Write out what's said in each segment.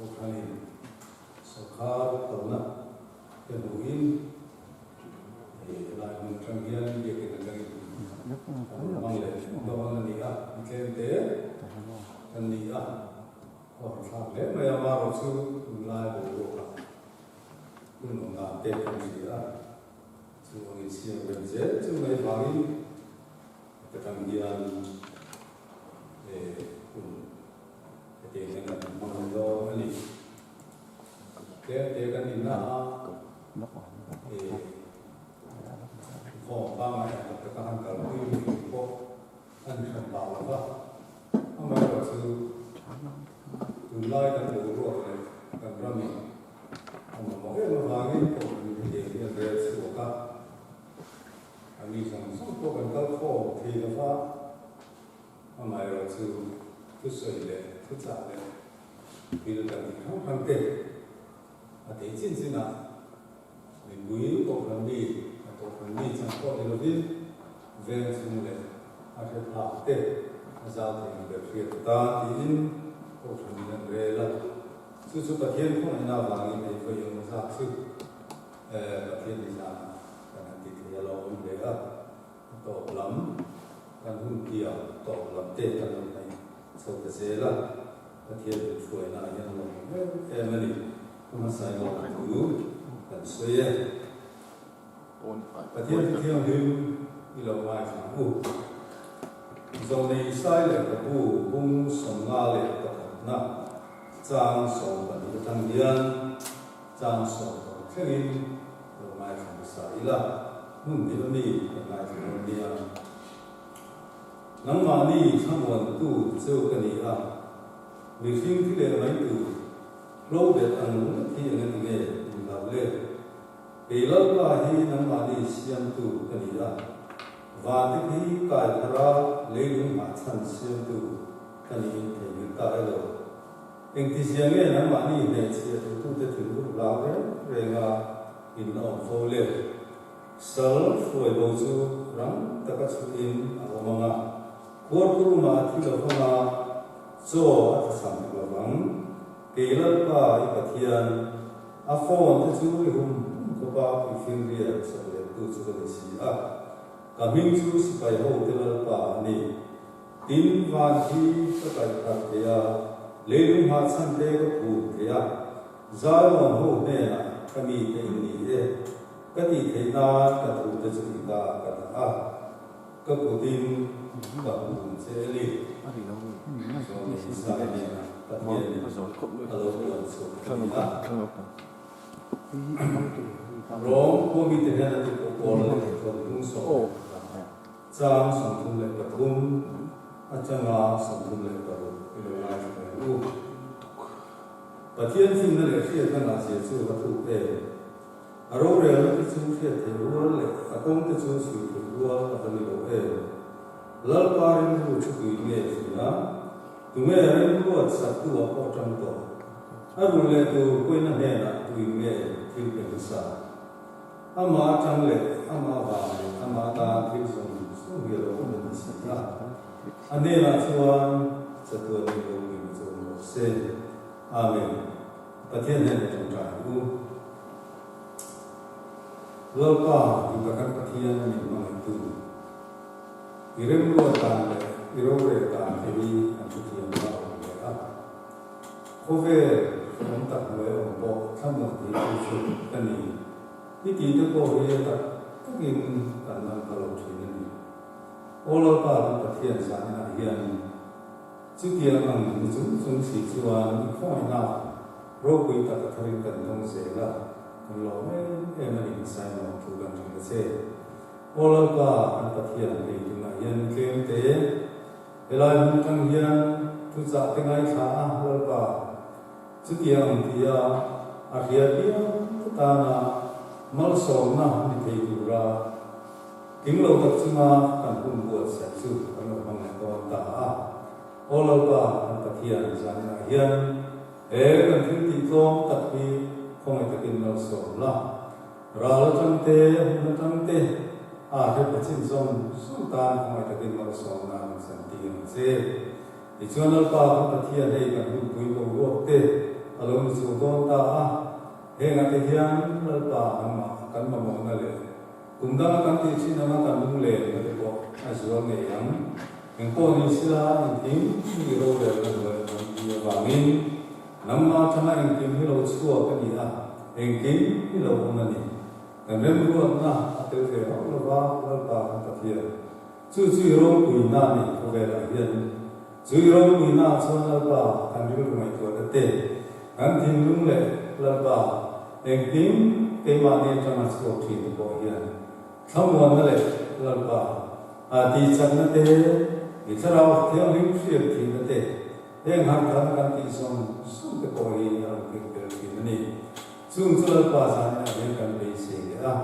Kohhranin sawrkar kalna te hmuhin hei helai hmun atang hian biakin atangin kan rawn hmang leh dawn a ni a, mi tlem te kan ni a, a rawn thlak hle mai a, amaherawhchu tunlai boruakah hun awm dan te kan hria a, chu ang insiam rem zel chu ngaihvangin heta tang hian hun Hetiang hian kan hmang ang dawn a ni. Tlem te kan inna a, ih khawm pangngai ang tak taka han kalpui ringawt pawh a ni hran pah lo va. Amaherawhchu tunlai kan boruak leh kan ramin a mamawh em avangin pawh hetiang hian rel chhuak a, a mi zawng zawng pawh kan kal khawm thei lo va. Amaherawhchu thusawi leh thuchah leh thil kan tih hrang hrang te a thei chin chin a, mipui kohhran mi a kohhran mi chang pawh ni lovin veng chhung leh a hre phak te a zau thei ang ber hriat ta tiin kohhran in an rel a. Chu chu Pathian khawngaihna avangin ei vawi eng zat chu Pathian ni zanah kan han ti thei a lo awm hle a. A tawp lam kan hun piang tawp lam te kan lo hnaih chho ta zel a, Pathian min hruaina ah hian lawm awm em em a ni. Ka hmasa in lawm thu kan sawi e. Pathian thu thianghlim i lo ngaithla ang u. Zawlnei Isai lehkhabu bung 51na chang 12 atang hian Chang 16 thlengin lo ngaithla hmasa ila, hmun hnih ami kan ngaithla dawn nia. Nangmahni thlamuantu cheu ka ni a, mihring thi leh mai tur hlo bet ang ngawt hi eng ati nge in hlauh le? Kei Lalpa hi nangmahni siamtu ka ni a, vante khi kai phar a leilung hahchhan siamtu ka niin theihnghilh ta elo? Engtizia nge nangmahni hnehchhiah duhtute thinur hlau reng renga in la awm fo le? Sal hruai bo chu rang taka chhutin a awm ang a, khuarkhurumah a thi lo vang a, chaw a thlachham hek lo vang. Kei Lalpa i Pathian, a phone te chu i hum hum khawp a, i finriat sak lettu chu ka ni si a. Ka hming chu sipai hote Lalpa a ni. Tin, van hi ka kaih khat thei a, leilung hahchhan te ka phum thei a, Zion ho hnenah ka mite in ni e, ka tih theih nan ka thu te chu i ka ka dah a, ka kutin ka hum che a ni. Zawhna Isai hnenah Pathianin a lo puan chhuak a ni a. Rom khua mite hian a ti pawh pawl a leh thawmhung 11. Chang 33 atanga 36 i lo ngaithla ve ang u. Pathian finna leh hriatna ngahzia chu a thuk em? A rorelna te chu hriat theih rual leh a kawng te chu chhui theih rual a va ni lo em? Lalpa rilru chu tui nge hria? Tunge remruat saktu ah pawh tang tawh? A rul leh tur pawina hnenah tui nge thil pe hmasa? Amah atang leh amah vang leh amah atan thil zawng zawng hi a lo awm a ni si a. A hnenah chuan chatuan in lo pui chu awm rawh se. Amen. Pathian hnenah tawngtai ang u. Lalpa, i ka kan Pathian min hmangaihtu, i remruat dan leh i rorel dan te hi an hrethiam ta awm hle a. Khawvel hrehawm tak hnuai awm pawh thlamuan theitu chu ka ni. I tih te pawh hi a tak takin kan man pha lo thin a ni. Aw Lalpa kan Pathian zaninah hian chutiang ang ni chung chung si chuan i khawngaihna ropui tak a tharin kan dawng zel a, kan lawm em em a ni hmasain lawm thu kan hrilh a che. Aw Lalpa kan Pathian hei tunah hian tlem te Helai hmun atang hian thuchah te ngaithla a Lalpa, chutiang ang tia a hria piang te tana malsawmna ni thei tura tling lo tak chunga kan hun buatsaih chu kan lo hmang leh dawn ta a. Aw Lalpa, kan Pathian zaninah hian he kan thil tih tlawm tak hi khawngaih takin malsawm la. Ral atang te, hun atang te, a hrepa chin zawng zawng tan khawngaih takin malsawmna an chan tir ang che. Tichuan Lalpa kan Pathian hei kan hunpui boruak te, a lo ni chho dawn ta a. Hengah te hian Lalpa nangmah kan mamawhna leh kum danga kan tih thin anga kan lunglenna te pawh a zual ngei ang. Engpawh ni sila engkim mi rorelna hnuai a awm tih avangin nangmah atanga engkim hi lo chhuak a ni a, engkim hi lo awm a ni. Kan remruatna a tel ve hauh lova Lalpa kan Pathian. Chu chu i ropuina a ni khawvelah hian. Chu i ropuina ah chuan Lalpa kan rilru ngaihtuahna te, kan thinlung leh Lalpa engkim keimahni atanga chhuak thin te pawh hian thlamuanna leh Lalpa a tihchakna te, i thlarau thianghlim hriat thihna te, heng hartharna kan tih zawng zawng te pawh hi a rawn keng tel thin a ni. Chung chu Lalpa zanin ah hian kan beisei leh a,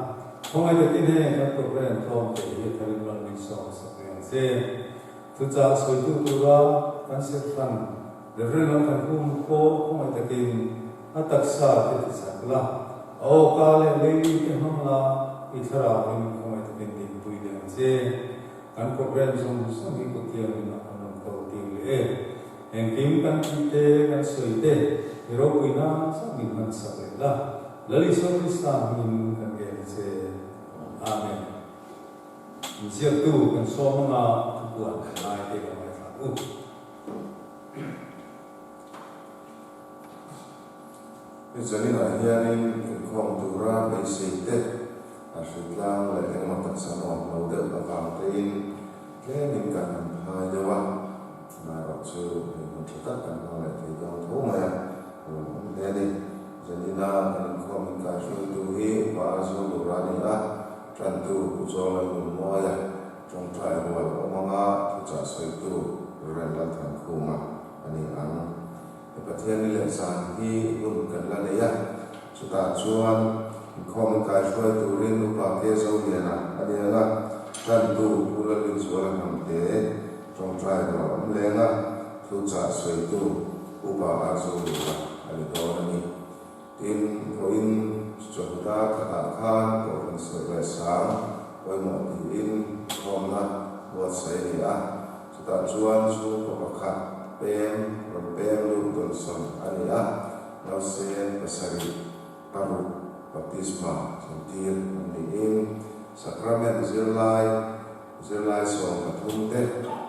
khawngaih takin heng kan program tlawm te hi tharin mal min sawm sak reng ang che. Thuchah sawitu tura kan serhran Rev. Lalthankhum pawh khawngaih takin a taksa te tichak la, a awka leh leili te hmang la, i thlarauin khawngaih takin dinpui leh ang che. Kan program zawng zawng hi kuttiangin a kan rawn ko tir leh e. Engkim kan tih te, kan sawi te, i ropui nan chauh min hman sak leh la. Lal Isua Krista hmingin kan ngen a che. Amen. Inziaktu kan sawm anga thupuan kan lai te ka ngaithla u. He zaninah hianin inkhawm tura beisei te a hritlang leh engemaw taksa nuam lo deuh avang tein tlemin kan han phai deuh a. Amaherawh chu hei hmun tha tak kan hmang leh thei dawn tho mai a, a lawmawm hle a ni. Zanina kan inkhawm inkaihruaitu hi Upa Arzu Lura a ni a, Tantu Pu Chawla Lungmawia, Tawngtai rual awm anga thuchah sawitu Rev. Lalthankhuma a ni ang. He Pathian ni leh zan hi hun kan la nei a, chutah chuan inkhawm inkaihruai turin Upa Ke Zoliana a ni ang a, Tantu Pu Lalrinzuala Hnamte, Tawngtai rual awm leng a, thuchah sawitu Upa Arzo Lura a ni dawn a ni. Tin, vawiin chawhnu dar khatah khan Kohhran Serh leh Sang pawimawh tiin khawmna buatsaih a ni a, chutah chuan chhungkaw pakhat pem rawn pem lut dawnsawn a ni a, nausen pasarih paruk baptisma chantir an niin Sacrament zirlai Zirlai 13 te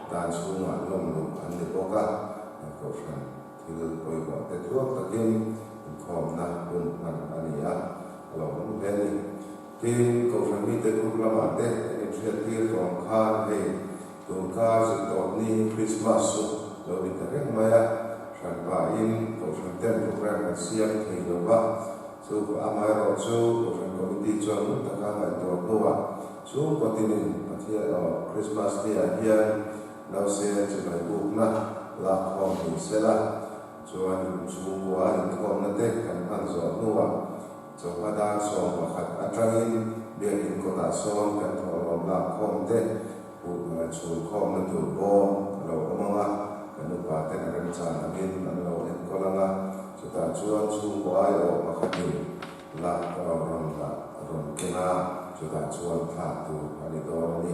dan chhungah lawm luh an ni bawk a, Kohhran thil pawimawh te tluang takin inkhawmna hun hman a ni a, a lawmawm hle a ni. Tin, Kohhran mite group lamah te kan inhriattir tawh ang khan hei tunkar zirtawp ni hi Krismas chu lo ni ta reng mai a, hranpain Kohhran ten program kan siam thei lo va, Chu amaherawh chu Kohhran Committee chuan ngun taka ngaihtuah hnuah chhungkaw tinin Pathian aw Christmas Day ah hian nausên chibai bukna lakkhawm ni sela, chuan chhungkua inkhawmna te kan hman zawh hnuah chawhma dar 11 atangin Biakin kawtah sawn kan thawhlawm lakkhawm te chhulkhawmna tur bawm a lo awm ang a, kan upa ten a remchan angin an lo enkawl ang a, chutah chuan chhungkaw aiawh pakhatin la rawn la rawn keng a, chutah chuan thlak tur a ni dawn a ni.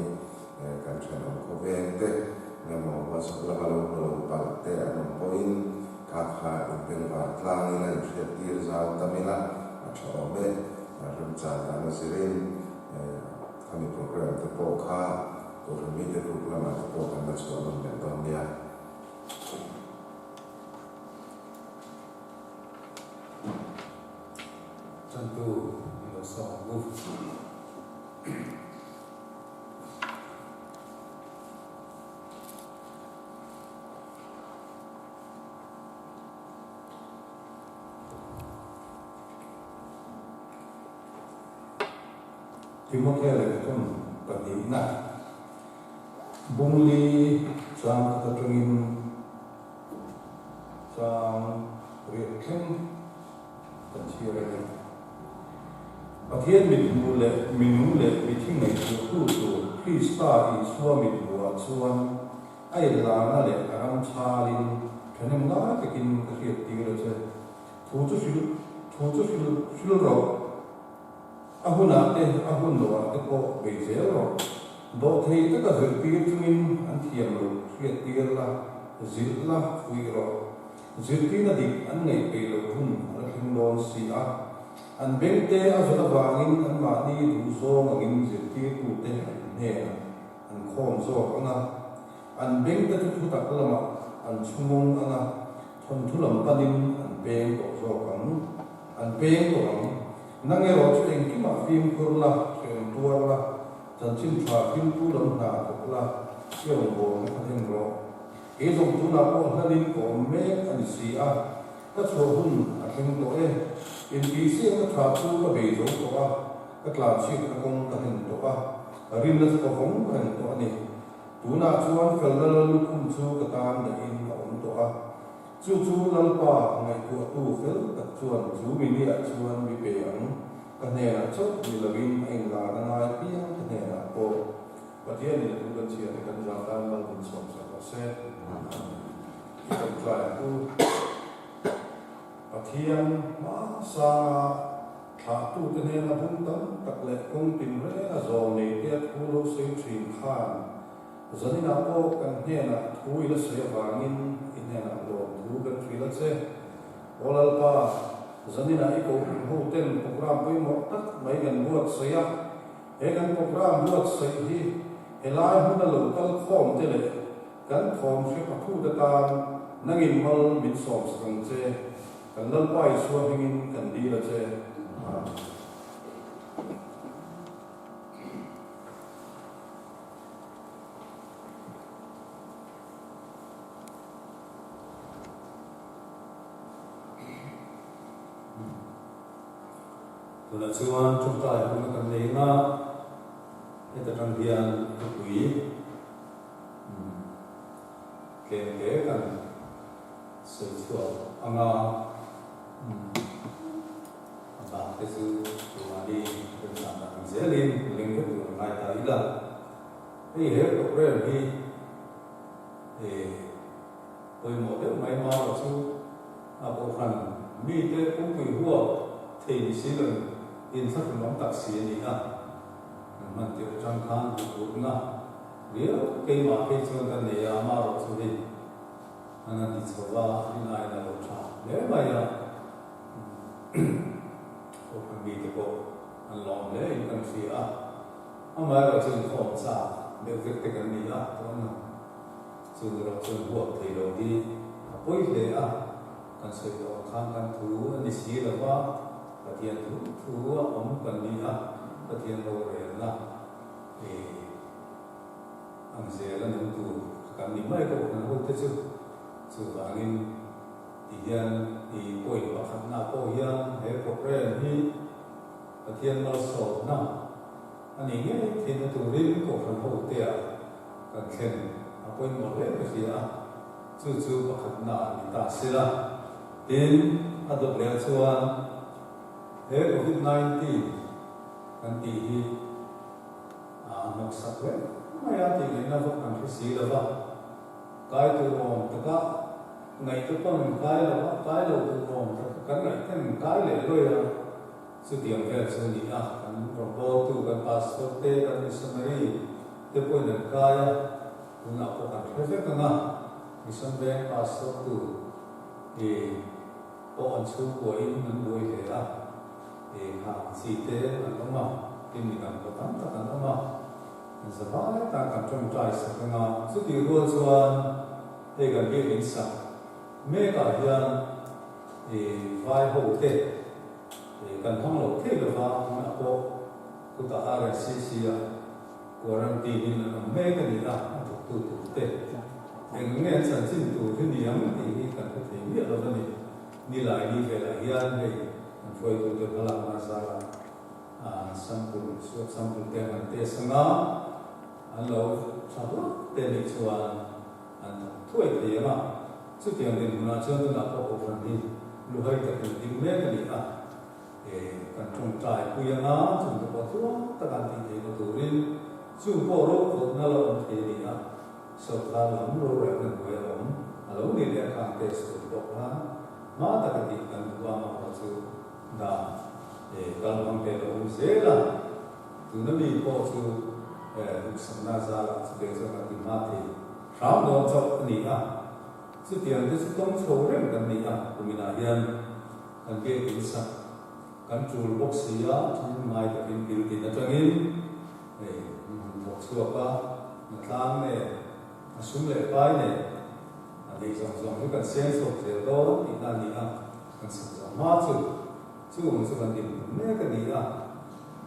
Kan thenawm khawveng te emaw WhatsApp lama lo hmu lo palh te an awm pawhin kha kha inbengvar tlang ila, inhriattir zau tam ila a tha awm e. Remchan dan a zirin. Khami program te pawh kha Kohhran mite group lamah te pawh kan la chhuah nawn leh dawn nia. Tantu i lo sawm ang u. Timothea lehkhathawm pahnihna Bungli chang khat atangin chang riat thleng kan chhiar a ni. Pathian mithmuh leh minung leh mithi ngaihtuahtu tur Krista Isua mithmuhah chuan a inlarna leh a ram chhalin thahnem lai takin ka hriattir a che. Thu chu hrilh, thu chu hrilh, hrilh rawh. A hunah te, a hun loah te pawh bei zel rawh. Dawhthei taka zirtir chungin an thiam loh hriattir la, zilh la, fuih rawh. Zirtirna dik an ngaih peih loh hun a la thleng dawn si a. An bengte a zawt avangin anmahni duhzawng angin zirtirtute an hnenah an khawm zawk ang a. An bengte chu thutak lamah an chhumawng ang a, thawnthu lam panin an peng tawh zawk ang. An peng tawh ang. Nang erawh chu engkimah fimkhur la, hrehawm tuar la, chanchin tha hlimtu lam hna thawk la, i rawngbawlna kha hlen rawh. Kei zawng tunah pawh hlanin ka awm mek a ni si a, ka chhuah hun a thleng tawh e. Intihsiakna tha chu ka bei zo tawh a, ka tlanchhiatna kawng ka hlen tawh a, rinna chu ka vawng reng tawh a ni. Tunah chuan felna lal lukhum chu ka tan dahin a awm tawh a, chu chu Lalpa ngaihtuahtu fel tak chuan chu miniah chuan mi pe ang, ka hnenah chauh ni loin a inlarna ngai piang ka hnenah pawh. Pathian in a thu kan chhiat te kan zah tan mal min sawm sak rawh se. I tawngtai ang u. Pathian hmasanga thlahtute hnena bung tam tak leh kawng tinrenga zawng nei te a thu lo sawi thin khan zaninah pawh kan hnenah thu i la sawi avangin i hnenah lawm thu kan hrilh a che. Aw Lalpa, zaninah i kohhran hoten program pawimawh tak mai kan buatsaih a. He kan program buatsaih hi helai hmuna lo kal khawm te leh kan thawm hre pathute tan nangin mal min sawm sak ang che. Kan Lalpa Isua hmingin kan dil a che. Amen. Tunah chuan tawngtai huna kan nei anga heta tang hian thupui tlem te kan sawi chhuak anga a bak te chu tumahni remchang dan ang zelin leng vek tur an ngai ta ila. Hei he program hi pawimawh deuh mai marawh chu a kohhran mite pumpui huap thei ni si lo in thlahrun awm tak si a ni a, kan hman tirh atang khan duhthutna riau keimah phei chuan ka nei a, amarawh chu hei an han ti chho va, rinaiin a lo tha hle mai a, kohhran mite pawh an lawm hle in kan hria a, amaherawh chu inkhawm chak deuh vek te kan ni a, chuan Chu erawh chuan huap thei lo hi a pawi hle a, kan sawi tawh ang khan kan thu a ni si lo va, Pathian thu thu a awm kan ni a, Pathian rorelna eh ang zel a nung tur kan ni mai bawk hna ho te chu. Chuvangin ti hian i point pakhatna pawh hian he program hi Pathian malsawmna a ni ngei theihna turin Kohhran hotea kan thlen a pawimawh hle ka hria a, chu chu pakhatna a ni ta sela. Tin, a dawt leh chuan he Covid 19 kan tih hi a hnawksak hle mai a tih ngaihna vak kan hre si lo va, kai tur awm taka ngaih te pawn kai lo a, kai lo tur awm taka kan ngaih ten kai leh lawi a. Chutiang vel chu a ni a, kan rawngbawltu, kan pastor te, kan missionary te pawhin an kai a, tunah pawh kan hre vek ang a, mission veng pastor tu i pawh an chhungkuain an buai hle a, i khang chi te an awm a, tin midang pawh tam tak an awm a, an za vai tan kan tawngtai sak ang a, chutih rual chuan hei kan biakin sak mekah hian i vai ho te, Kan hmang lo thei lova tunah pawh chutah RNCC ah quarantine in an awm mek a ni a, a thawktu tur te eng nge an chanchin tur hi ni ang tih hi kan hre thei miah lo a ni. Nilai ni velah hian hei an hruaitute hmalakna zarah sample swab sample te an han test ang a, an lo tha hlauh te nih chuan an thawk thuai thei ang a. Chutiang dinhmunah chuan tunah pawh Kohhran hi luhai takin a ding mek a ni a, kan tawngtai pui anga chungte pawh tluang taka an tih theihna turin chung pawh rokhawlhna la awm thei a ni a, sawrkar lam rorelna hnuai a awm a lo ni leh a khang test tur pawh khan hma taka tih kan duh a, amaherawh chu dan kal hmang te lo awm zel a, tuna mi pawh chu duhsakna zarah chutiang chuan kan ti hma thei hram dawn chauh a ni a. Chutiang te chu tawng chho reng kan ni a, kuminah hian kan biak in sak kan tul bawk si a, then ngai takin kil tin atangin hei an han thawk chhuak a, hnatlang nen, a sum leh pai nen a neih zawng zawng hi kan seng chhuak zel dawn tihna a ni a, kan sak zawng hma chu chung chu kan dinhmun mek a ni a,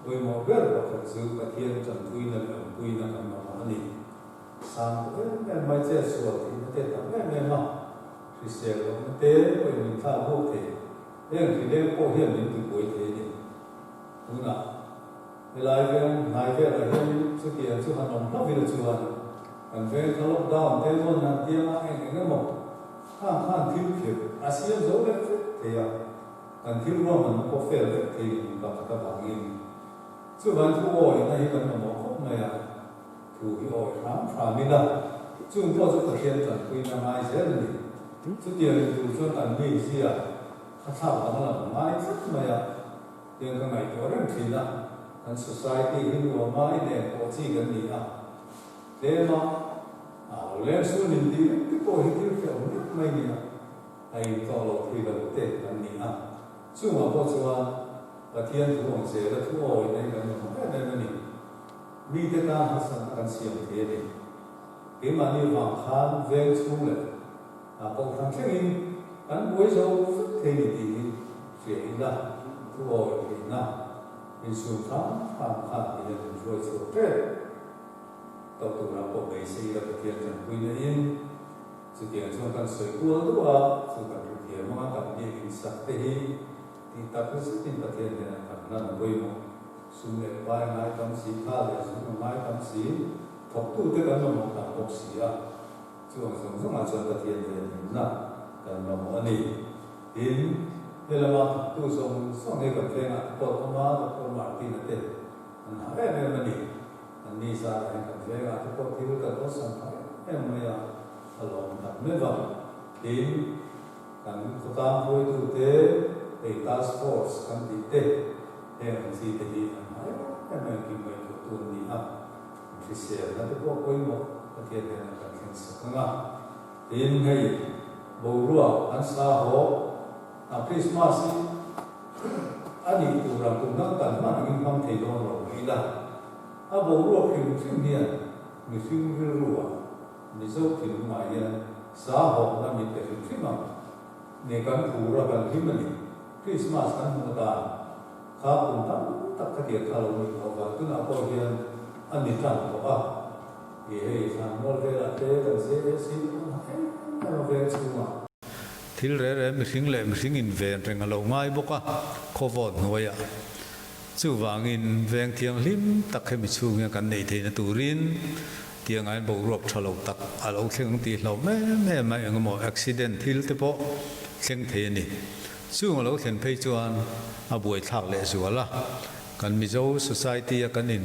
pawimawh ber pakhat chu Pathian tanpuina leh awmpuina kan mamawh a ni. Sang tawh em em mai che sual tihna te tam em em a, hrisel lohna te pawhin min thlak buk thei. Heng hrileng pawh hian min tibuai thei a ni. Tunah helai veng hnai velah hian chutiang chu han awm hlauh ila chuan kan veng kha lockdown te zawn han tianga eng eng emaw khang khan thil khirh a siam zo leh vek thei a, kan thil ruahmanna pawh fail vek thei ni pakhat avangin chuvang thu awihna hi kan mamawh khawp mai a. Thu hi awi hram hram ila, chung pawh chu Pathian tanpuina ngai zel a ni. Chutiang in tur chuan kan mizia a thlak danglam ngai tlat mai a, tiang ka ngaihtuah reng thin a, kan society hi nuama i nen pawh chi kan ni a, tlema a lo leng sul min tih reng te pawh hi thil hrehawm vek mai nia, a intawh lo thui lo te kan ni a, chungah pawh chuan Pathian thu awm zela thu awi nei kan mamawh em em a ni. Mite tan harsatna kan siam thei a ni. Keimahni vang khan veng chhung leh kohhran thlengin kan buai zo vek thei ni tih hi hria ila thu awi theihna insum hram hram khan ti hian min hruai chhuak tep tawh turah pawh beisei ila Pathian tanpuina in chutiang chuan kan sawi kual duh a, chu kan hrethiam anga kan biakin sak te hi tih tak zetin Pathian hnenah kan hlan a pawimawh. Sum leh pai ngai tam si, tha leh zung a ngai tam si, thawktute kan mamawh tam bawk si a, chuang zawng zawngah chuan Pathian venhimna kan mamawh a ni. Tin, he lama thawktu zawng zawng hi kan vengah te pawh an awm a, Doctor Martin-a te an ha em em a ni. An ni zarah hian kan vengah te pawh thil kan awlsam phah em em mai a, a lawm tak meuh a. Tin, kan khawtlang hruaitute, hei task force kan tih te, Heng ang chi te hi an hma em em a engkim ngaihtuah tu an ni a, an hriselna te pawh pawimawh Pathian hnenah kan thlen sak ang a. Tin, hei boruak an sa haw a Krismas hi a nih tur ang kum dang kan hman angin hmang thei dawn lo mai ila, a boruak hrim hrim hian mihring rilru ah Mizo thinlungah hian sa hawkna min pe hrim hrim ang. Nge kan phur a kan hlim a ni. Krismas kan hmuh atan kha kum tam tak kha tiang kha lo nih loh avang tunah pawh hian a ni tan tawh a. I hei thlan mual velah te kan JAC te pawh hna em em a veng chhungah. Thil re re mihring leh mihring inven reng a lo ngai bawk a, khawvawt hnuaiah. Chuvangin veng thianghlim tak hemi chhung hian kan neih theihna turin tiangain boruak tha lo tak a lo thleng ang tih hlauh em em a, engemaw accident thil te pawh thleng thei a ni. Chung a lo thlen phei chuan a buaithlak leh zual a, kan Mizo society a kan in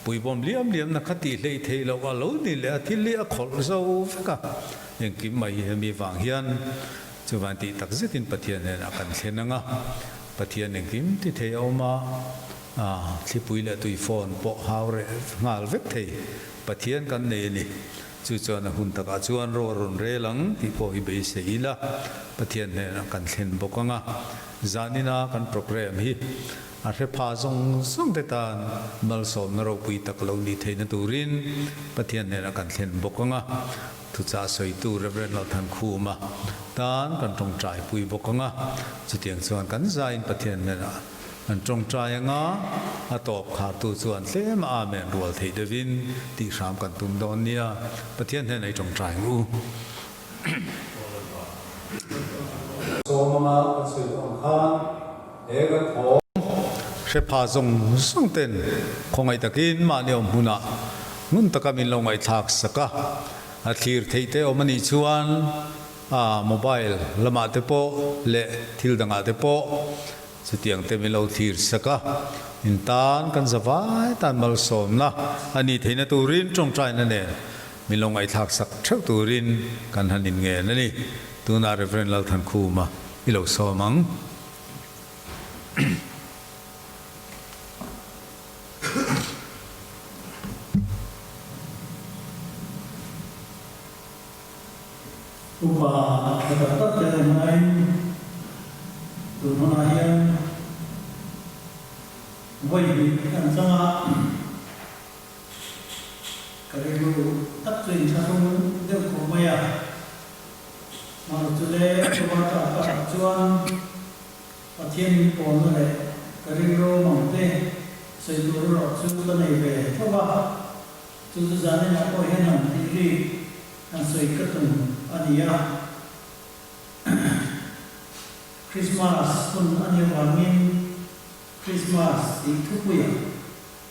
puibawm liam liam na kha tih hleih theih loh a lo ni leh a, thil hi a khawlh zo vek a, engkim mai hi hemi vang hian chuvan tih tak zetin Pathian hnenah kan thlen ang a, Pathian engkim ti thei a awm a, thlipui leh tui phone pawh hau reh nghal vek thei Pathian kan nei a ni. Chu chuan a hun takah chuan ro a rawn rel ang tih pawh hi beisei ila, Pathian hnenah kan thlen bawk ang a. Zanina kan programme hi a hre pha zawng zawng te tan malsawmna ropui tak lo nih theihna turin Pathian hnenah kan thlen bawk ang a. Thuchah sawitu Rev. Lalthankhuma tan kan tawngtaipui bawk ang a. Chutiang chuan kan zain Pathian hnenah An tawngtai anga a tawp khartu chuan tlem a Amen rual theih deuhin tih hram kan tum dawn nia. Pathian hnenah i tawngtai ang u. Sawm anga kan sawi tawh ang khan he kan thawm. Hre pha zawng zawng ten khawngaih takin mahni awm hmunah ngun taka min lo ngaihthlak sak a, a thlir theih te awm anih chuan a mobile lamah te pawh leh thil dangah te pawh Chutiang te min lo thlir sak a, in tan kan za vai tan malsawmna a nih theihna turin tawngtaina nen min lo ngaihthlak sak theuh turin kan han inngen a ni. Tunah Rev. Lalthankhuma i lo sawm ang. Upa. Tha tak tak te awm laiin tun hunah hian vawi hnih kan chang a, ka rilru tak chu inthlahrung deuh khawp mai a. Hmar chu le October ta takah chuan Pathian min pawlna leh ka rilru mang te sawi tur erawh chu ka nei ve tho va, chu chu zaninah pawh hian han tih rik han sawi ka tum a ni a. Christmas hun a nih avangin Christmas tih thupuiah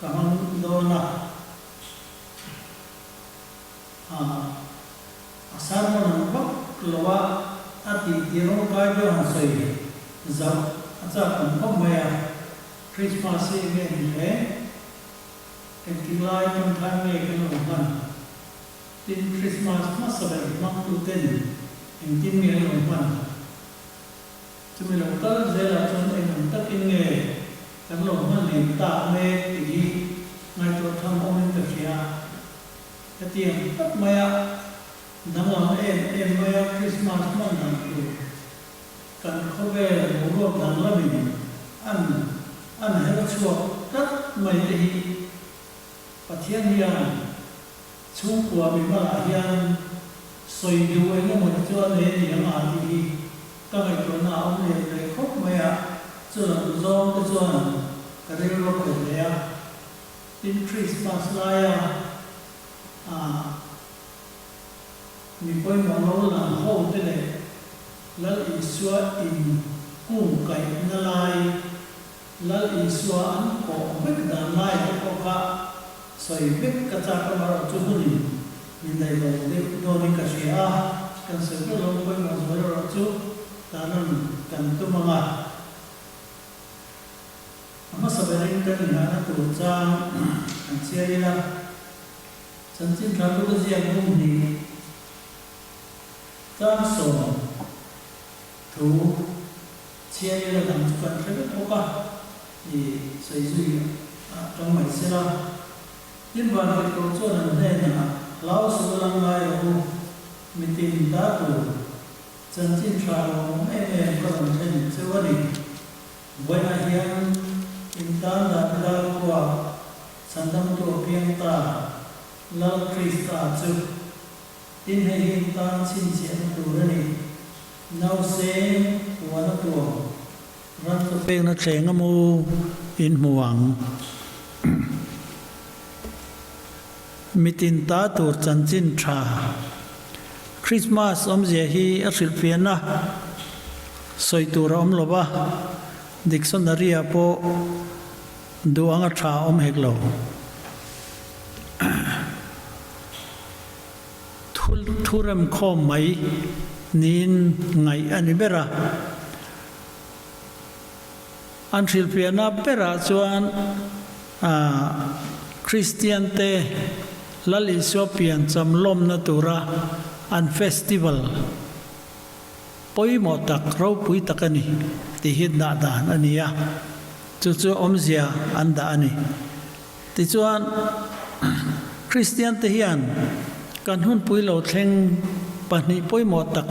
ka hmang dawn a. A sermon ang vak lo a, a tih tih rawngkai deuh han sawi zauh a chak awm khawp mai a. Christmas hi enge ni hle? Engtik lai tang khan nge kan lo hman? Tin, Christmas hmasa ber hmangtu ten engtin nge an lo hman? Chumi lo kal zelah chuan eng ang takin nge kan lo hman liam tak mek tih hi ngaihtuah tham awmin ka hria. Hetiang tak maia danglam em em maia Krismas hman dan tur kan khawvel boruak danglamin an an her chhuak tlat mai te hi Pathian hian chhungkua mimalah hian sawi duh eng emaw ni chu a nei a ni ang a tih hi ka ngaihtuahna a awm lian ve khawp mai a, chulam zawng te chuan ka rilru a khawih hle a. Tin, Krismas laia mi pawimawh lo lang ho te leh Lal Isua in kung kaihna lai, Lal Isua an kawh vek dan laiah te pawh kha sawi vek ka chak amaherawh chu hunin min daih lo deuh dawnin ka hria a, kan sawi vek lo pawimawh zual erawh chu tanan kan tum ang a. A hmasa berin kan inhahna tur chang an chhiar ila, chanchin tha luka ziak bum hnih chang 10 thu chhiar ila dang chu kan hre vek bawk a, i sawi zui a tang mai sela. Tin vantirhkoh chuan an hnenah, Hlau suh lang ngai rawh u, mitin ta tur chanchin tha lo awm em em ka rawn thlen cheu a ni. Vawiinah hian intan Davida khua chhandamtu a piang ta, Lal Krista chu. Tin hei hi intan chhinchhiahna tur a ni. Nauseng puan a tuam ran chu pekna thleng a mu in hmu ang. Mitin ta tur chanchin tha. Krismas awmzia hi a hrilhfiahna sawi tur a awm lo va, dictionary-ah pawh duh anga tha a awm hek lo. Thu remkhawm mai niin ngaih a ni ber a. An hrilhfiahna berah chuan Kristiante Lal Isua piancham lawmna tura an festival pawimawh tak, ropui tak a ni tih hi dah dan a ni a, chu chu awmzia an dah a ni. Tichuan, Kristiante hian kan hunpui lo thleng pahnih pawimawh tak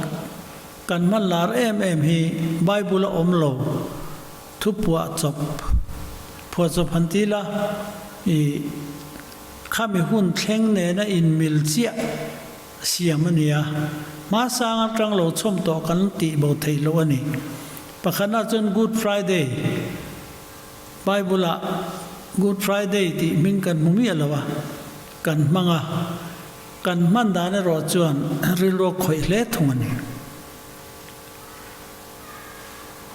Kan hman lar em em hi Bible a awm lo, thu puah chawp, phuah chawp han ti la, i khami hun thleng nena inmil chiah siam a ni a, hmasang atang lo chhawm tawh kan tih bo theih loh a ni. Pakhatna chuan Good Friday, Bible ah Good Friday tih hming kan hmu miah lo a, kan hmang a. Kan hman dan erawh chuan rilru a khawih hle thung a ni.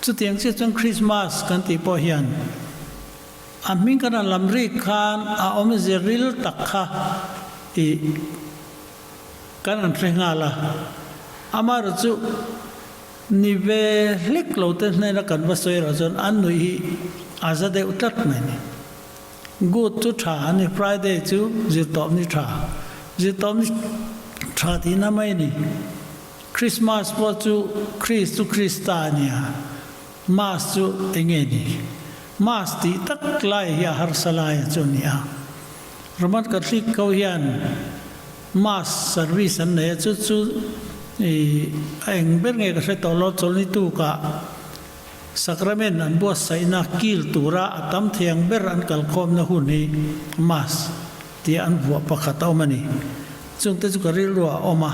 Chutiang chiah chuan Krismas kan tih pawh hian a hming kan han lam rik khan a awmzia ril tak kha tih kan han hre nghal a. Amaherawh chu ni ve hlek lo te hnena kan va sawi erawh chuan an nuih hi a za deuh tlat mai a ni. Good chu tha a ni, Friday chu zirtawpni tha, zirtawpni tha tihna mai a ni. Christmas pawh chu Christ chu Krista a nia, Mass chu enge ni? Mass tih tak lai hi a harsa lai a chu a ni a. Roman Catholic ho hian Mass service an nei a, chu chu. I a eng ber nge ka hre tawh lo, chawlhni tukah Sacrament an buatsaihna kil tura a tam thei ang ber an kalkhawmna hun hi Mass tia an vuah pakhat a awm a ni. Chungte chu ka rilru ah a awm a.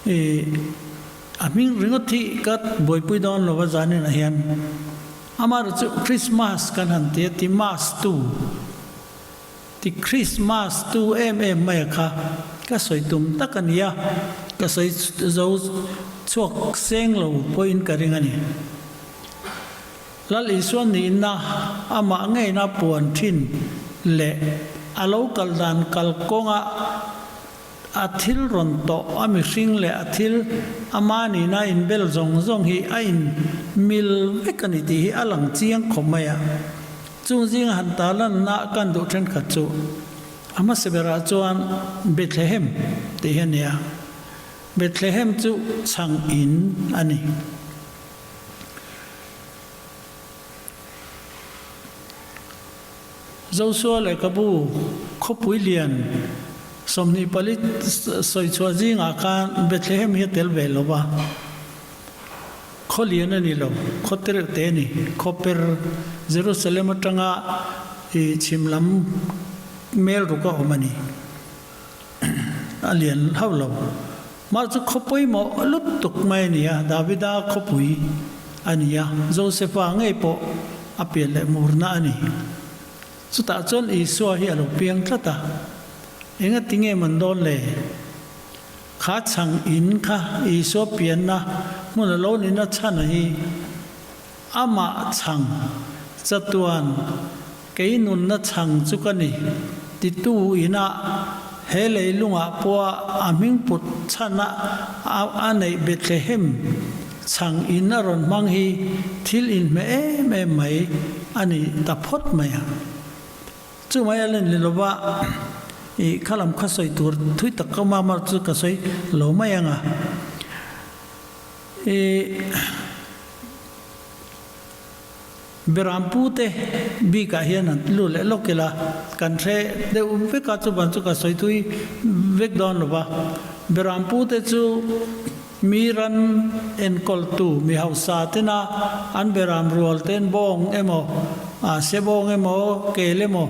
I a hming ringawt hi ka buaipui dawn lo va zaninah hian amaherawhchu chu Christmas kan han ti a ti Mass tu. Ti Christmas tu em em mai a kha ka sawi tum tak a nia, ka sawi zo chhuak seng lo pawhin ka ring a ni. Lal Isua nihna amah ngeina puan thin leh a lo kal dan kal kawnga a thil rawn tawh a mihring leh a thil ama nihna inbel zawng zawng hi a in mil vek a ni tih hi a lang chiang khawp mai a. Chung zinga han tarlanna kan duh thenkhat chu a hmasa berah chuan Bethlehem tih hi a ni a. Bethlehem chu chhang in a ni. Josua lehkhabu khawpui lian 24 sawi chhuah zingah khan Bethlehem hi a tel ve lo va. Khaw lian a ni lo, khaw tereuh te a ni. Khaw per Jerusalem atanga i chhim lam mel ruk a awm a ni. A lian hauh lo. Mah chu khaw pawimawh lutuk mai a ni a, Davida khawpui a ni a, Josefa ngei pawh a pian leh murna a ni. Chutah chuan Isua hi a lo piang tlat a, Engati nge man dawn le? Kha chhang in kha Isua pianna hmun a lo nihna chhan a hi amah chhang chatuan kei nunna chhang chu ka ni titu inah he leilungah pawha a hming put chhan a a neih Bethlehem chhang in a rawn hmang hi thil inhmeh em em mai a ni ta phawt mai a. Chu mai a len ni lova i kha lam kha sawi tur thui tak ka awm a, amah chu ka sawi lo mai ang a. I Berampu te bikah hian an lut leh lawk ila, kan hre deuh vek a, chuvan chu ka sawi thui vek dawn lova. Berampu te chu mi ran enkawltu, mi hausa tena an beram rual ten bawng emaw, se bawng emaw, kel emaw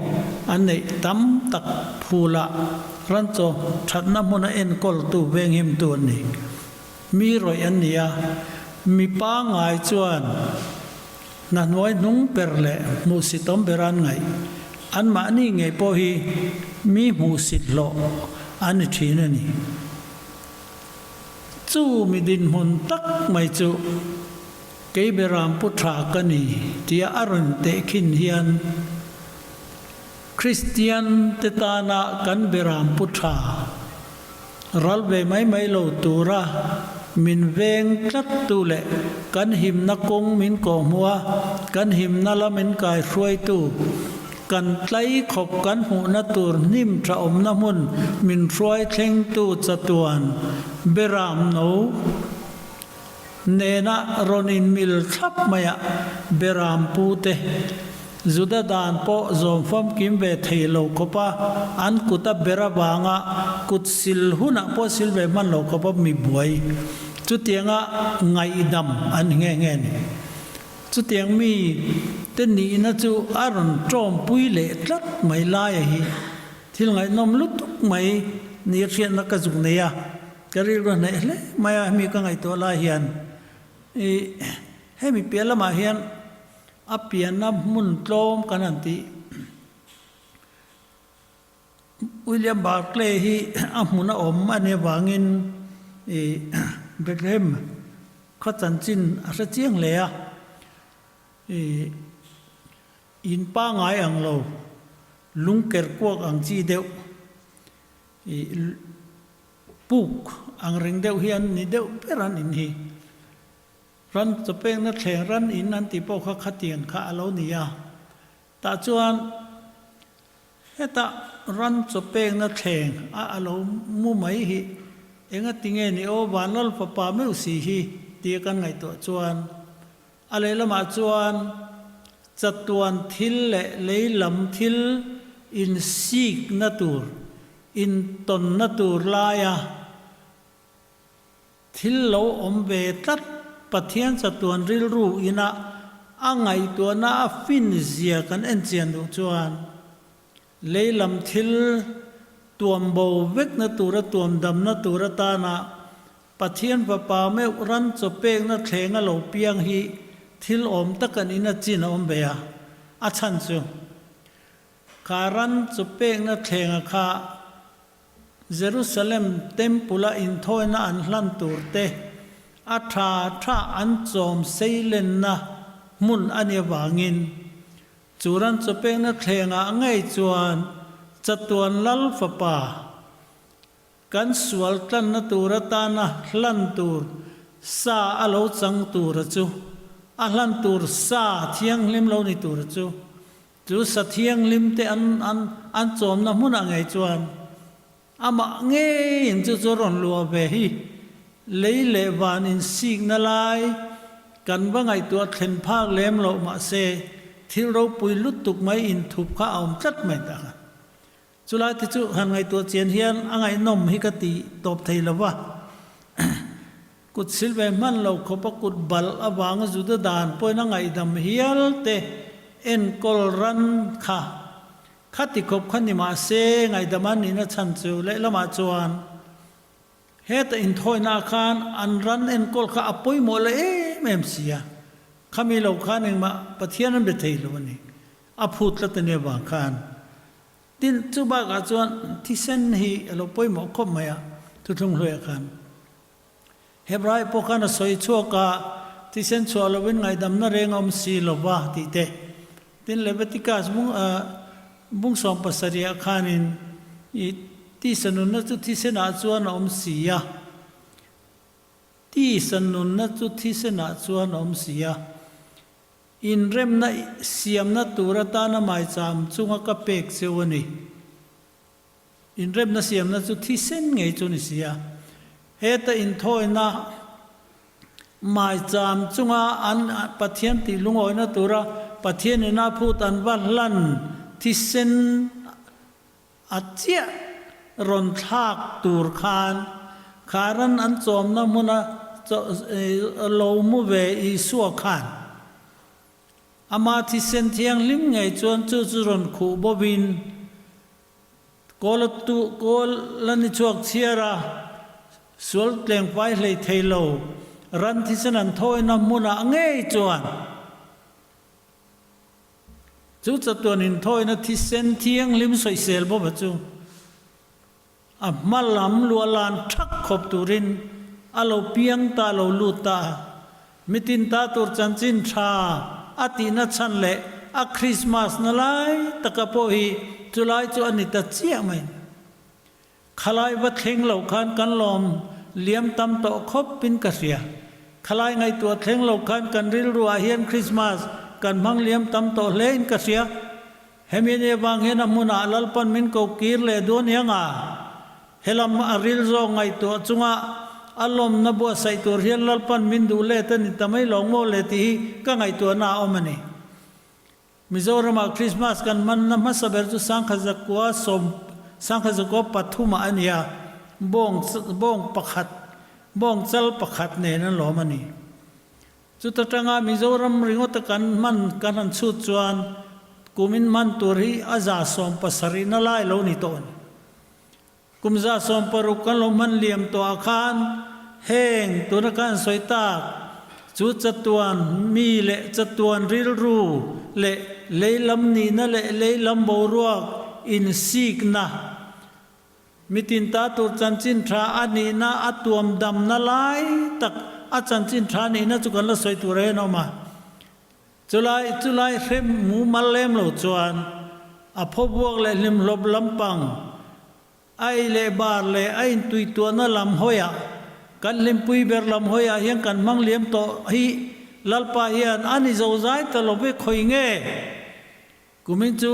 an neih tam tak phulah ran chaw thatna hmuna enkawltu venghimtu an ni. Mi rawih an ni a, mi pangngai chuan hna hnuai hnung ber leh hmuhsitawm ber an ngaih. Anmahni ngei pawh hi mi hmuhsit hlawh an ni thin a ni. Chu mi dinhmun tak mai chu kei Beram pu tha ka ni tia a rawn tehkhin hian Kristian te tana kan Beram pu tha ral ve mai mai lo tura min veng tlat tu leh kan himna kawng min kawhhmuh a, kan himna la min kaihruaitu Kan tlai khawp kan hmuhna tur hnim tha awmna hmun min hruai thlengtu chatuan Beram no nena rawn inmil thlap maia Beram pute Juda dan pawh zawm famkim ve thei lo khawpa an kuta ber avanga kut sil hunah pawh sil ve hman lo khawpa mi buai chutianga ngaihdam an ni nghe nghe a ni. Chutiang mi te nihna chu a rawn tawmpui leh tlat mai laia hi thil ngaihnawm lutuk mai ni a hriatna ka zuk nei a, ka rilru hnaih hle mai a hemi ka ngaihtuah lai hian i hemi piah lamah hian a pianna hmun tlawm kan han tih. William Barclay hi a hmun a awm a nih avangin i Bethlehem khaw chanchin a hre chiang hle a, i in pangngai ang lo, lungker kuak ang chi deuh, i puk ang reng deuh hi an ni deuh ber an in hi. Ran chawpekna thleng ran in an tih pawh kha khatiang kha a lo ni a. Tah chuan hetah ran chaw pekna thleng a a lo mu mai hi enga ti nge ni aw Vanlal fapa meuh si hi tia kan ngaihtuah chuan a lehlamah chuan chatuan thil leh lei lam thil insikna tur, intawnna tur laia. Thil lo awm ve tlat Pathian chatuan rilru ina a ngaihtuahna a fin zia kan en chian duh chuan lei lam thil tuam bo vekna tura tuam damna tur atana Pathian Fapa meuh ran chaw pekna thleng a lo piang hi thil awm tak an ina chin a awm ve a, a chhan chu kha ran chaw pekna thlenga kha Jerusalem Temple-a inthawina an hlan tur te, a tha tha an chawm seilenna hmun a nih avangin, chu ran chawpekna thlengah ngei chuan chatuan Lal Fapa kan sual tlanna tur atana hlan tur sa a lo chang tura chu, a hlan tur sa thianghlim lo ni tura chu Chu sa thianghlim te an an an chawmna hmunah ngei chuan amah ngeiin chu chu rawn luah ve hi lei leh van insikna lai kan va ngaihtuah thlen phak lem loh mahse thil ropui lutuk mai inthup kha a awm tlat mai ta kha. Chulai te chu han ngaihtuah chian hian a ngaihnawm hi ka ti tawp thei lo va. Kut sil ve hman lo khawp a kut balh avanga Juda dan pawhin a ngaihdam hial te enkawl ran kha kha ti khawp kha ni mah se ngaihdam an nihna chhan chu lehlamah chuan heta inthawihnaah khan an ran enkawl kha a pawimawh leh em em si a, khami lo khan engmah Pathian an be thei lo a ni. A phut tlat a nia vang khan. Tin, chu bakah chuan thisen hi a lo pawimawh khawp mai a, thuthlung hluaiah khan. Hebrai pawh khan a sawi chhuak a, thisen chhuah lovin ngaihdamna reng a awm si lo va tih te. Tin, Leviticus bung bung 17 ah khanin i tisa nunna chu thisenah chuan a awm si a. Tisa nunna chu thisenah chuan a awm si a. Inremna siamna tur atana maicham chunga ka pek cheu a ni. Inremna siamna chu thisen ngei chu ni si a. Heta inthawina maicham chunga an Pathian tih lungawina tura Pathianin a phut an va hlan thisen a chiah rawn thlak tur khan kharan an chawmna hmuna lo mu ve Isua khan ama thisen thianghlim ngei chuan chu chu rawn khuh bawin kawl a tu kawl la ni chhuak chhiar a, sual tlengfai hlei thei lo ran thisen an thawina hmunah ngei chuan. Chu chatuan inthawina thisen thianghlim sawisel bawpa chu a hma lam luahlan thak khawp turin a lo piang ta lo lut ta a. Mitin ta tur chanchin tha a tihna chhan leh a Krismas na lai taka pawh hi chulai chu a ni ta chiah mai. Khalai va thleng lo khan kan lawm liam tam tawh khawp in ka hria. Khalai ngaihtuah thleng lo khan kan rilru ah hian Christmas kan hmang liam tam tawh hle in ka hria. Hemi ni avang hian a hmunah Lalpan min ko kir leh duan hiang a, helam a ril zawk ngaihtuah chunga a lawmna buatsaih tur hian Lalpan min duh let a ni ta mai lawng maw le tih hi ka ngaihtuahna a awm a ni. Mizoramah Krismas kan hmanna hmasa ber chu sangkhazakua sawm sangkhazakua pathumah a ni a, bawng bawng pakhat bawng chal pakhat nen an lawm a ni. Chuta tanga Mizoram ringawta kan hman kan han chhut chuan kumin hman tur hi a 170 na lai lo ni tawh a ni. Kum 160 kan lo hman liam tawhah khan heng tuna ka han sawi tak chu chatuan mi leh chatuan rilru leh leilam nihna leh leilam boruak insikna mitin ta tur chanchin tha a nihna a tuam damna lai tak a chanchin tha nihna chu kan la sawi tur a en awm a. Chulai chulai hrem mumal lem lo chuan a phawvuak leh hlimhlawp lampang a ei leh bar leh a intuituahna lam hawiah kan hlimpui ber lam hawiah hian kan hmang liam tawh hi Lalpa hian a ni zozai ta lo ve khawi nge kumin chu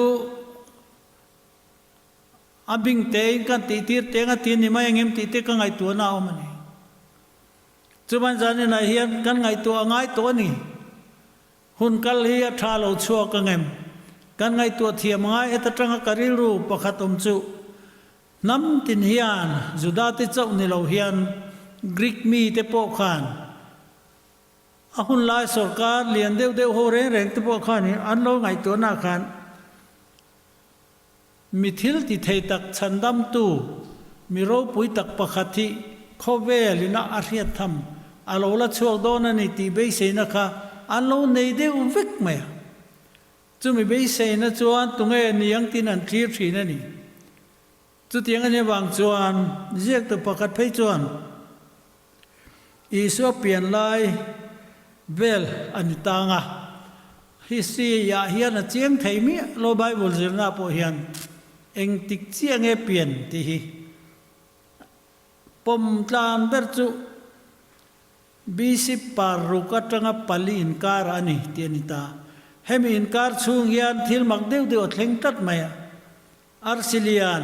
a bing tein kan tihtir teng a ti ni mai engem tih te ka ngaihtuahna a awm a ni. Chuman zaninah hian kan ngaihtuah a ngai tawh a ni. Hun kal hi a tha lo chhuak ang em? Kan ngaihtuah thiam ngai heta tanga ka rilru pakhat awm chu hnam tin hian Juda te chauh ni lo hian Greek mite pawh khan a hun lai sorkar lian deuh deuh ho reng reng te pawh khanin an lo ngaihtuahna khan Mi thil ti thei tak chhandamtu, mi ropui tak pakhat hi khawvel ina a hriat tham a lo la chhuak dawn a ni tih beiseina kha an lo nei deuh vek mai a. Chumi beiseina chuan tunge niang tin an thlir thin a ni. Chutiang a nih avang chuan ziaktu pakhat phei chuan Isua pian lai vel a ni tang a. History ah hian a chiang thei miah lo Bible zirna pawh hian eng tik chiah nge pian tih hi pawm tlan ber chu BC paruk atanga pali inkar a ni tih a ni ta. Hemi inkar chhung hian thil mak deuh deuh a thleng tlat mai a. Arsilian